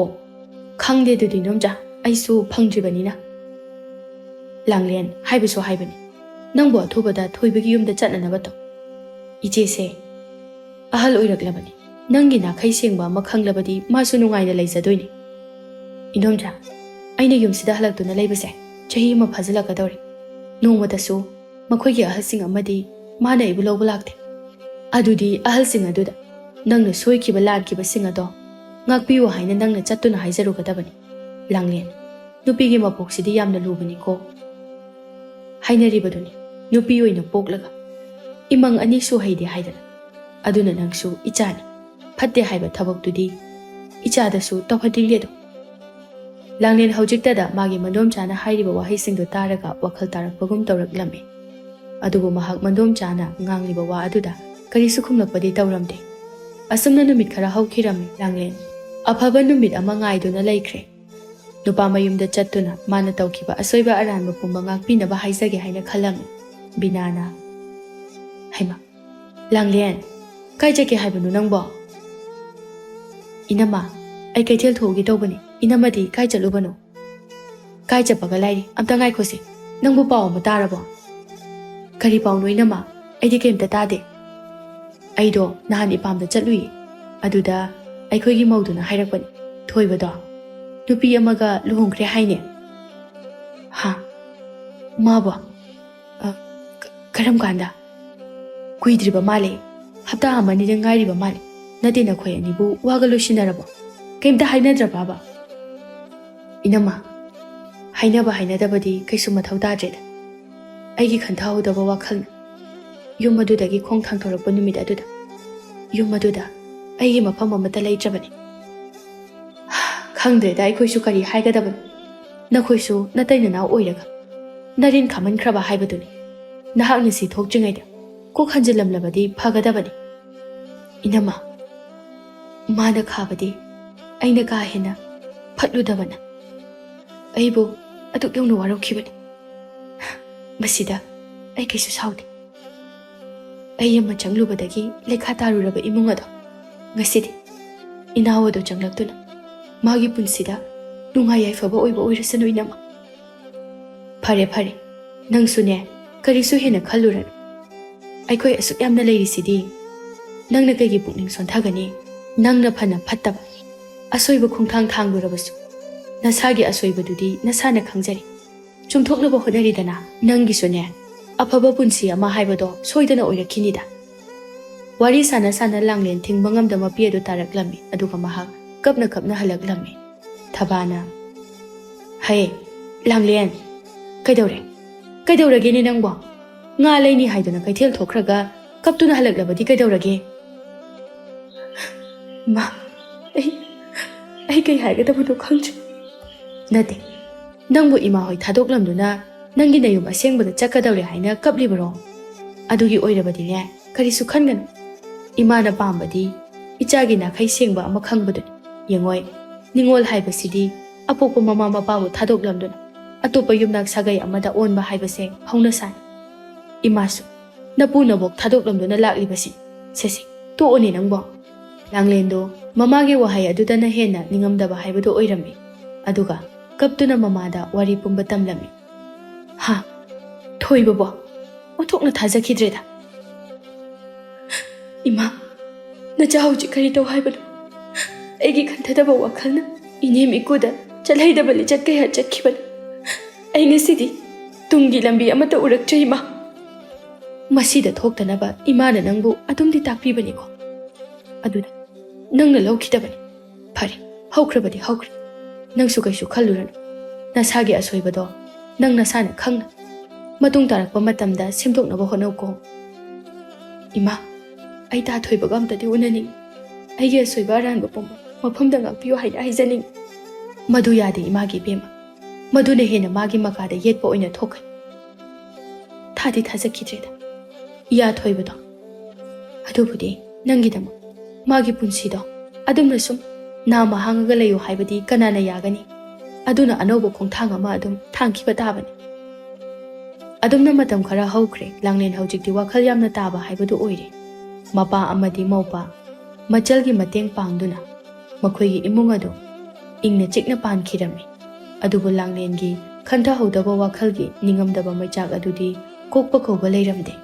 ꯈꯪꯗꯦ ꯑꯗꯨꯗꯤ ꯏꯟꯗꯣꯝꯆꯥ, ꯑꯩꯁꯨ ꯐꯪꯗ꯭ꯔꯤꯕꯅꯤꯅ꯫ ꯂꯥꯡꯂꯦꯟ, ꯍꯥꯏꯕꯁꯨ ꯍꯥꯏꯕꯅꯤ, ꯅꯪꯕꯨ ꯑꯊꯨꯕꯗ ꯊꯣꯏꯕꯒꯤ ꯌꯨꯝꯗ ꯆꯠꯅꯅꯕ ꯇꯧ꯫ ꯏꯆꯦꯁꯦ ꯑꯍꯜ ꯑꯣꯏꯔꯛꯂꯕꯅꯤ, ꯅꯪꯒꯤ ꯅꯥꯈꯩ ꯁꯦꯡꯕ ꯑꯃ ꯈꯪꯂꯕꯗꯤ ꯃꯥꯁꯨ ꯅꯨꯡꯉꯥꯏꯅ ꯂꯩꯖꯗꯣꯏꯅꯤ꯫ ꯏꯟꯗꯣꯝꯆꯥ, ꯑꯩꯅ ꯌꯨꯝꯁꯤꯗ ꯍꯜꯂꯛꯇꯨꯅ ꯂꯩꯕꯁꯦ ꯆꯍꯤ ꯑꯃ ꯐꯥꯖꯤꯜꯂꯛꯀꯗꯧꯔꯦ꯫ ꯅꯣꯡꯃꯇꯁꯨ ꯃꯈꯣꯏꯒꯤ ꯑꯍꯜꯁꯤꯡ ꯑꯃꯗꯤ ꯃꯥꯅ ꯑꯩꯕꯨ ꯂꯧꯕ ꯂꯥꯛꯇꯦ꯫ ꯑꯗꯨꯗꯤ ꯑꯍꯜꯁꯤꯡ ꯑꯗꯨꯗ ꯅꯪꯅ ꯁꯣꯏꯈꯤꯕ ꯂꯥꯟꯈꯤꯕꯁꯤꯡ ꯑꯗꯣ ꯉꯥꯛꯄꯤꯌꯨ ꯍꯥꯏꯅ ꯅꯪꯅ ꯆꯠꯇꯨꯅ ꯍꯥꯏꯖꯔꯨꯒꯗꯕꯅꯤ꯫ ꯂꯥꯡꯂꯦꯟ, ꯅꯨꯄꯤꯒꯤ ꯃꯄꯣꯛꯁꯤꯗꯤ ꯌꯥꯝꯅ ꯂꯨꯕꯅꯤꯀꯣ꯫ ꯍꯥꯏꯅꯔꯤꯕꯗꯨꯅꯤ, ꯅꯨꯄꯤ ꯑꯣꯏꯅ ꯄꯣꯛꯂꯒ ꯏꯃꯪ ꯑꯅꯤ ꯁꯨ ꯍꯩꯗꯦ ꯍꯥꯏꯗꯅ꯫ ꯑꯗꯨꯅ ꯅꯪꯁꯨ ꯏꯆꯥꯅꯤ, ꯐꯠꯇꯦ ꯍꯥꯏꯕ ꯊꯕꯛꯇꯨꯗꯤ ꯏꯆꯥꯗꯁꯨ ꯇꯧꯍꯟꯅꯤꯡꯗꯦꯗꯣ꯫ ꯂꯥꯡꯂꯦꯟ ꯍꯧꯖꯤꯛꯇꯗ ꯃꯥꯒꯤ ꯃꯟꯗꯣꯝꯆꯥꯅ ꯍꯥꯏꯔꯤꯕ ꯋꯥꯍꯩꯁꯤꯡꯗꯨ ꯇꯥꯔꯒ ꯋꯥꯈꯜ ꯇꯥꯔꯛꯄꯒꯨꯝ ꯇꯧꯔꯛꯂꯝꯃꯤ꯫ ꯑꯗꯨꯕꯨ ꯃꯍꯥꯛ ꯃꯟꯗꯣꯝꯆꯥꯅ ꯉꯥꯡꯂꯤꯕ ꯋꯥ ꯑꯗꯨꯗ ꯀꯔꯤꯁꯨ ꯈꯨꯝꯂꯛꯄꯗꯤ ꯇꯧꯔꯝꯗꯦ꯫ ꯑꯁꯨꯝꯅ ꯅꯨꯃꯤꯠ ꯈꯔ ꯍꯧꯈꯤꯔꯝꯃꯤ꯫ ꯂꯥꯡꯂꯦꯟ ꯑꯐꯕ ꯅꯨꯃꯤꯠ ꯑꯃ ꯉꯥꯏꯗꯨꯅ ꯂꯩꯈ꯭ꯔꯦ꯫ ꯅꯨꯄꯥ ꯃꯌꯨꯝꯗ ꯆꯠꯇꯨꯅ ꯃꯥꯅ ꯇꯧꯈꯤꯕ ꯑꯁꯣꯏꯕ ꯑꯔꯥꯟꯕ ꯄꯨꯝꯕ ꯉꯥꯛꯄꯤꯅꯕ ꯍꯥꯏꯖꯒꯦ ꯍꯥꯏꯅ ꯈꯜꯂꯝꯃꯤ꯫ ꯕꯤꯅꯥꯅ, "ꯍꯩꯃꯥ, ꯂꯥꯡꯂꯦꯟ, ꯀꯥꯏ ꯆꯠꯀꯦ ꯍꯥꯏꯕꯅꯣ ꯅꯪꯕꯣ?" "ꯏꯅꯝꯃ, ꯑꯩ ꯀꯩꯊꯦꯜ ꯊꯣꯛꯎꯒꯦ ꯇꯧꯕꯅꯤ꯫ ꯏꯅꯝꯃꯗꯤ ꯀꯥꯏ ꯆꯠꯂꯨꯕꯅꯣ?" "ꯀꯥꯏ ꯆꯠꯄꯒ ꯂꯥꯏꯔꯤ꯫ ꯑꯝꯇ ꯉꯥꯏꯈꯣꯁꯦ꯫ ꯅꯪꯕꯨ ꯄꯥꯎ ꯑꯃ ꯇꯥꯔꯕꯣ?" "ꯀꯔꯤ ꯄꯥꯎꯅꯣ ꯏꯅꯝꯃ?" ꯑꯩꯗꯤ ꯀꯩꯝꯇ ꯇꯥꯗꯦ꯫ ꯑꯩꯗꯣ ꯅꯍꯥꯟ ꯏꯄꯥꯝꯗ ꯆꯠꯂꯨꯏ꯫ ꯑꯗꯨꯗ ꯑꯩꯈꯣꯏꯒꯤ ꯃꯧꯗꯨꯅ ꯍꯥꯏꯔꯛꯄꯅꯤ, "ꯊꯣꯏꯕꯗꯣ ꯅꯨꯄꯤ ꯑꯃꯒ ꯂꯨꯍꯣꯡꯈ꯭ꯔꯦ ꯍꯥꯏꯅꯦ?" "ꯍꯥ? ꯃꯥꯕꯣ? ꯑ, ꯀ-, ꯀꯔꯝ ꯀꯥꯟꯗ?" "ꯀꯨꯏꯗ꯭ꯔꯤꯕ ꯃꯥꯜꯂꯦ꯫ ꯍꯞꯇꯥ ꯑꯃꯅꯤꯗ ꯉꯥꯏꯔꯤꯕ ꯃꯥꯜꯂꯦ꯫ ꯅꯠꯇꯦ, ꯅꯈꯣꯏ ꯑꯅꯤꯕꯨ ꯋꯥꯒ ꯂꯣꯏꯁꯤꯟꯅꯔꯕꯣ? ꯀꯩꯝꯇ ꯍꯥꯏꯅꯗ꯭ꯔꯕꯕ?" "ꯏꯅꯝꯃ, ꯍꯥꯏꯅꯕ ꯍꯥꯏꯅꯗꯕꯗꯤ ꯀꯩꯁꯨ ꯃꯊꯧ ꯇꯥꯗ꯭ꯔꯦꯗ꯫ ꯑꯩꯒꯤ ꯈꯟꯊꯍꯧꯗꯕ ꯋꯥꯈꯜꯅ꯫ ꯌꯨꯝ ꯑꯗꯨꯗꯒꯤ ꯈꯣꯡ ꯊꯥꯡꯗꯣꯔꯛꯄ ꯅꯨꯃꯤꯠ ꯑꯗꯨꯗ, ꯌꯨꯝ ꯑꯗꯨꯗ ꯑꯩꯒꯤ ꯃꯐꯝ ꯑꯃꯠꯇ ꯂꯩꯇ꯭ꯔꯕꯅꯤ꯫ ꯈꯪꯗ꯭ꯔꯦꯗ ꯑꯩꯈꯣꯏꯁꯨ ꯀꯔꯤ ꯍꯥꯏꯒꯗꯕꯅꯣ꯫ ꯅꯈꯣꯏꯁꯨ ꯅꯇꯩ ꯅꯅꯥꯎ ꯑꯣꯏꯔꯒ ꯅꯔꯤꯟ ꯈꯥꯃꯟꯈ꯭ꯔꯕ ꯍꯥꯏꯕꯗꯨꯅꯤ꯫ ꯅꯍꯥꯛꯅ ꯁꯤ ꯊꯣꯛꯇ꯭ꯔꯤꯉꯩꯗ ꯀꯣꯛ ꯍꯟꯖꯤꯜꯂꯝꯂꯕꯗꯤ ꯐꯒꯗꯕꯅꯤ꯫ ꯏꯅꯝꯃ, ꯃꯥꯅ ꯈꯥꯕꯗꯤ ꯑꯩꯅ ꯀꯥ ꯍꯦꯟꯅ ꯐꯠꯂꯨꯗꯕꯅ ꯑꯩꯕꯨ ꯑꯗꯨꯛ ꯌꯧꯅ ꯋꯥꯔꯧꯈꯤꯕꯅꯤ꯫ ꯃꯁꯤꯗ ꯑꯩ ꯀꯩꯁꯨ ꯁꯥꯎꯗꯦ꯫ ꯑꯩ ꯑꯃ ꯆꯪꯂꯨꯕꯗꯒꯤ ꯂꯩꯈꯥ ꯇꯥꯔꯨꯔꯕ ꯏꯃꯨꯡ ꯑꯗꯣ ꯉꯁꯤꯗꯤ ꯏꯅꯥꯎ ꯑꯗꯣ ꯆꯪꯂꯛꯇꯨꯅ ꯃꯥꯒꯤ ꯄꯨꯟꯁꯤꯗ ꯅꯨꯡꯉꯥꯏ ꯌꯥꯏꯐꯕ ꯑꯣꯏꯕ ꯑꯣꯏꯔꯁꯅꯨ, ꯏꯅꯝꯃ꯫" "ꯐꯔꯦ, ꯐꯔꯦ꯫ ꯅꯪꯁꯨꯅꯦ, ꯀꯔꯤꯁꯨ ꯍꯦꯟꯅ ꯈꯜꯂꯨꯔꯅꯨ꯫ ꯑꯩꯈꯣꯏ ꯑꯁꯨꯛ ꯌꯥꯝꯅ ꯂꯩꯔꯤꯁꯤꯗꯤ꯫ ꯅꯪꯅ ꯀꯩꯒꯤ ꯄꯨꯛꯅꯤꯡ ꯁꯣꯟꯊꯒꯅꯤ? ꯅꯪꯅ ꯐꯅ ꯐꯠꯇꯕ, ꯑꯁꯣꯏꯕ ꯈꯣꯡꯊꯥꯡ ꯊꯥꯡꯂꯨꯔꯕꯁꯨ, ꯅꯁꯥꯒꯤ ꯑꯁꯣꯏꯕꯗꯨꯗꯤ ꯅꯁꯥꯅ ꯈꯪꯖꯔꯤ꯫ ꯆꯨꯝꯊꯣꯛꯅꯕ ꯍꯣꯠꯅꯔꯤꯗꯅ꯫ ꯅꯪꯒꯤꯁꯨꯅꯦ, ꯑꯐꯕ ꯄꯨꯟꯁꯤ ꯑꯃ ꯍꯥꯏꯕꯗꯣ ꯁꯣꯏꯗꯅ ꯑꯣꯏꯔꯛꯈꯤꯅꯤꯗ꯫" ꯋꯥꯔꯤ ꯁꯥꯟꯅ ꯁꯥꯟꯅ ꯂꯥꯡꯂꯦꯟ ꯊꯤꯡꯕ ꯉꯝꯗ ꯃꯄꯤ ꯑꯗꯨ ꯇꯥꯔꯛꯂꯝꯃꯤ, ꯑꯗꯨꯒ ꯃꯍꯥꯛ ꯀꯞꯅ ꯀꯞꯅ ꯍꯜꯂꯛꯂꯝꯃꯤ꯫ ꯊꯕꯥꯅ, "ꯍꯦ, ꯂꯥꯡꯂꯦꯟ, ꯀꯩꯗꯧꯔꯦ? ꯀꯩꯗꯧꯔꯒꯦꯅꯦ ꯅꯪꯕꯣ? ꯉꯥ ꯂꯩꯅꯤ ꯍꯥꯏꯗꯨꯅ ꯀꯩꯊꯦꯜ ꯊꯣꯛꯈ꯭ꯔꯒ ꯀꯞꯇꯨꯅ ꯍꯜꯂꯛꯂꯕꯗꯤ ꯀꯩꯗꯧꯔꯒꯦ?" "ꯃꯥ, ꯑꯩ, ꯑꯩ ꯀꯩ ꯍꯥꯏꯒꯗꯕꯅꯣ ꯈꯪꯗ꯭ꯔꯦ꯫" "ꯅꯠꯇꯦ, ꯅꯪꯕꯨ ꯏꯃꯥ ꯍꯣꯏ ꯊꯥꯗꯣꯛꯂꯝꯗꯨꯅ ꯅꯪꯒꯤ ꯅꯌꯨꯝ ꯑꯁꯦꯡꯕꯗ ꯆꯠꯀꯗꯧꯔꯦ ꯍꯥꯏꯅ ꯀꯞꯂꯤꯕꯔꯣ? ꯑꯗꯨꯒꯤ ꯑꯣꯏꯔꯕꯗꯤꯅꯦ, ꯀꯔꯤꯁꯨ ꯈꯟꯒꯅꯨ꯫ ꯏꯃꯥꯅ ꯄꯥꯝꯕꯗꯤ ꯏꯆꯥꯒꯤ ꯅꯥꯈꯩ ꯁꯦꯡꯕ ꯑꯃ ꯈꯪꯕꯗꯨꯅꯤ꯫ ꯌꯦꯡꯉꯣꯏ, ꯅꯤꯡꯉꯣꯜ ꯍꯥꯏꯕꯁꯤꯗꯤ ꯑꯄꯣꯛꯄ ꯃꯃꯥ ꯃꯄꯥꯕꯨ ꯊꯥꯗꯣꯛꯂꯝꯗꯨꯅ ꯑꯇꯣꯞꯄ ꯌꯨꯝꯅꯥꯛ ꯁꯥꯒꯩ ꯑꯃꯗ ꯑꯣꯟꯕ ꯍꯥꯏꯕꯁꯦ ꯍꯧꯅꯁꯥꯅꯤ꯫ ꯏꯃꯥꯁꯨ ꯅꯄꯨ ꯅꯕꯣꯛ ꯊꯥꯗꯣꯛꯂꯝꯗꯨꯅ ꯂꯥꯛꯂꯤꯕꯁꯤ꯫ ꯁꯦꯁꯦ, ꯇꯣꯛꯑꯣꯅꯦ ꯅꯪꯕꯣ꯫" ꯂꯥꯡꯂꯦꯟꯗꯣ ꯃꯃꯥꯒꯤ ꯋꯥꯍꯩ ꯑꯗꯨꯗꯅ ꯍꯦꯟꯅ ꯅꯤꯡꯉꯝꯗꯕ ꯍꯥꯏꯕꯗꯨ ꯑꯣꯏꯔꯝꯃꯤ꯫ ꯑꯗꯨꯒ ꯀꯞꯇꯨꯅ ꯃꯃꯥꯗ ꯋꯥꯔꯤ ꯄꯨꯝꯕ ꯇꯝꯂꯝꯃꯤ꯫ "ꯍꯥ, ꯊꯣꯏꯕꯕꯣ? ꯑꯣꯟꯊꯣꯛꯅ ꯊꯥꯖꯈꯤꯗ꯭ꯔꯦꯗ꯫ ꯏꯃꯥ, ꯅꯆꯥ ꯍꯧꯖꯤꯛ ꯀꯔꯤ ꯇꯧ ꯍꯥꯏꯕꯅꯣ? ꯑꯩꯒꯤ ꯈꯟꯊꯗꯕ ꯋꯥꯈꯜꯅ ꯏꯅꯦꯝ ꯏꯀꯨꯗ ꯆꯠꯍꯩꯗꯕ ꯂꯤꯆꯠ ꯀꯌꯥ ꯆꯠꯈꯤꯕꯅꯤ꯫ ꯑꯩ ꯉꯁꯤꯗꯤ ꯇꯨꯡꯒꯤ ꯂꯝꯕꯤ ꯑꯃꯠꯇ ꯎꯔꯛꯇ꯭ꯔꯦ, ꯏꯃꯥ꯫ ꯃꯁꯤꯗ ꯊꯣꯛꯇꯅꯕ ꯏꯃꯥꯅ ꯅꯪꯕꯨ ꯑꯗꯨꯝꯗꯤ ꯇꯥꯛꯄꯤꯕꯅꯤꯀꯣ꯫ ꯑꯗꯨꯗ ꯅꯪꯅ ꯂꯧꯈꯤꯗꯕꯅꯤ꯫ ꯐꯔꯦ, ꯍꯧꯈ꯭ꯔꯕꯗꯤ ꯍꯧꯈ꯭ꯔꯦ꯫ ꯅꯪꯁꯨ ꯀꯩꯁꯨ ꯈꯜꯂꯨꯔꯅꯨ꯫ ꯅꯁꯥꯒꯤ ꯑꯁꯣꯏꯕꯗꯣ ꯅꯪ ꯅꯁꯥꯅ ꯈꯪꯅ ꯃꯇꯨꯡ ꯇꯥꯔꯛꯄ ꯃꯇꯝꯗ ꯁꯦꯝꯗꯣꯛꯅꯕ ꯍꯣꯠꯅꯧꯀꯣ꯫ ꯏꯃꯥ, ꯑꯩ ꯇꯥ ꯊꯣꯏꯕꯒ ꯑꯝꯇꯗꯤ ꯎꯅꯅꯤꯡꯏ꯫ ꯑꯩꯒꯤ ꯑꯁꯣꯏꯕ ꯑꯔꯥꯟꯕ ꯄꯨꯝꯕ ꯃꯐꯝꯗ ꯉꯥꯛꯄꯤꯌꯨ ꯍꯥꯏꯅ ꯍꯥꯏꯖꯅꯤꯡꯏ꯫ ꯃꯗꯨ ꯌꯥꯗꯦ, ꯏꯃꯥꯒꯤ ꯏꯕꯦꯝꯃ꯫ ꯃꯗꯨꯅ ꯍꯦꯟꯅ ꯃꯥꯒꯤ ꯃꯀꯥꯗ ꯌꯦꯠꯄ ꯑꯣꯏꯅ ꯊꯣꯛꯀꯅꯤ꯫ ꯊꯥꯗꯤ ꯊꯥꯖꯈꯤꯗ꯭ꯔꯦꯗ꯫ ꯏꯌꯥ ꯊꯣꯏꯕꯗꯣ꯫ ꯑꯗꯨꯕꯨꯗꯤ ꯅꯪꯒꯤꯗꯃꯛ ꯃꯥꯒꯤ ꯄꯨꯟꯁꯤꯗꯣ ꯑꯗꯨꯝꯅ ꯁꯨꯝ ꯅꯥꯝꯃ ꯍꯥꯡꯉꯒ ꯂꯩꯌꯨ ꯍꯥꯏꯕꯗꯤ ꯀꯅꯥꯅ ꯌꯥꯒꯅꯤ? ꯑꯗꯨꯅ ꯑꯅꯧꯕ ꯈꯣꯡꯊꯥꯡ ꯑꯃ ꯑꯗꯨꯝ ꯊꯥꯡꯈꯤꯕ ꯇꯥꯕꯅꯤ꯫ ꯑꯗꯨꯝꯅ ꯃꯇꯝ ꯈꯔ ꯍꯧꯈ꯭ꯔꯦ꯫ ꯂꯥꯡꯂꯦꯟ ꯍꯧꯖꯤꯛꯇꯤ ꯋꯥꯈꯜ ꯌꯥꯝꯅ ꯇꯥꯕ ꯍꯥꯏꯕꯗꯨ ꯑꯣꯏꯔꯦ꯫ ꯃꯄꯥ ꯑꯃꯗꯤ ꯃꯧꯄꯥ ꯃꯆꯜꯒꯤ ꯃꯇꯦꯡ ꯄꯥꯡꯗꯨꯅ ꯃꯈꯣꯏꯒꯤ ꯏꯃꯨꯡ ꯑꯗꯨ ꯏꯪꯅ ꯆꯤꯛꯅ ꯄꯥꯟꯈꯤꯔꯝꯃꯤ꯫ ꯑꯗꯨꯕꯨ ꯂꯥꯡꯂꯦꯟꯒꯤ ꯈꯟꯊꯍꯧꯗꯕ ꯋꯥꯈꯜꯒꯤ ꯅꯤꯡꯉꯝꯗꯕ ꯃꯩꯆꯥꯛ ꯑꯗꯨꯗꯤ ꯀꯣꯛꯄ ꯀꯧꯕ ꯂꯩꯔꯝꯗꯦ꯫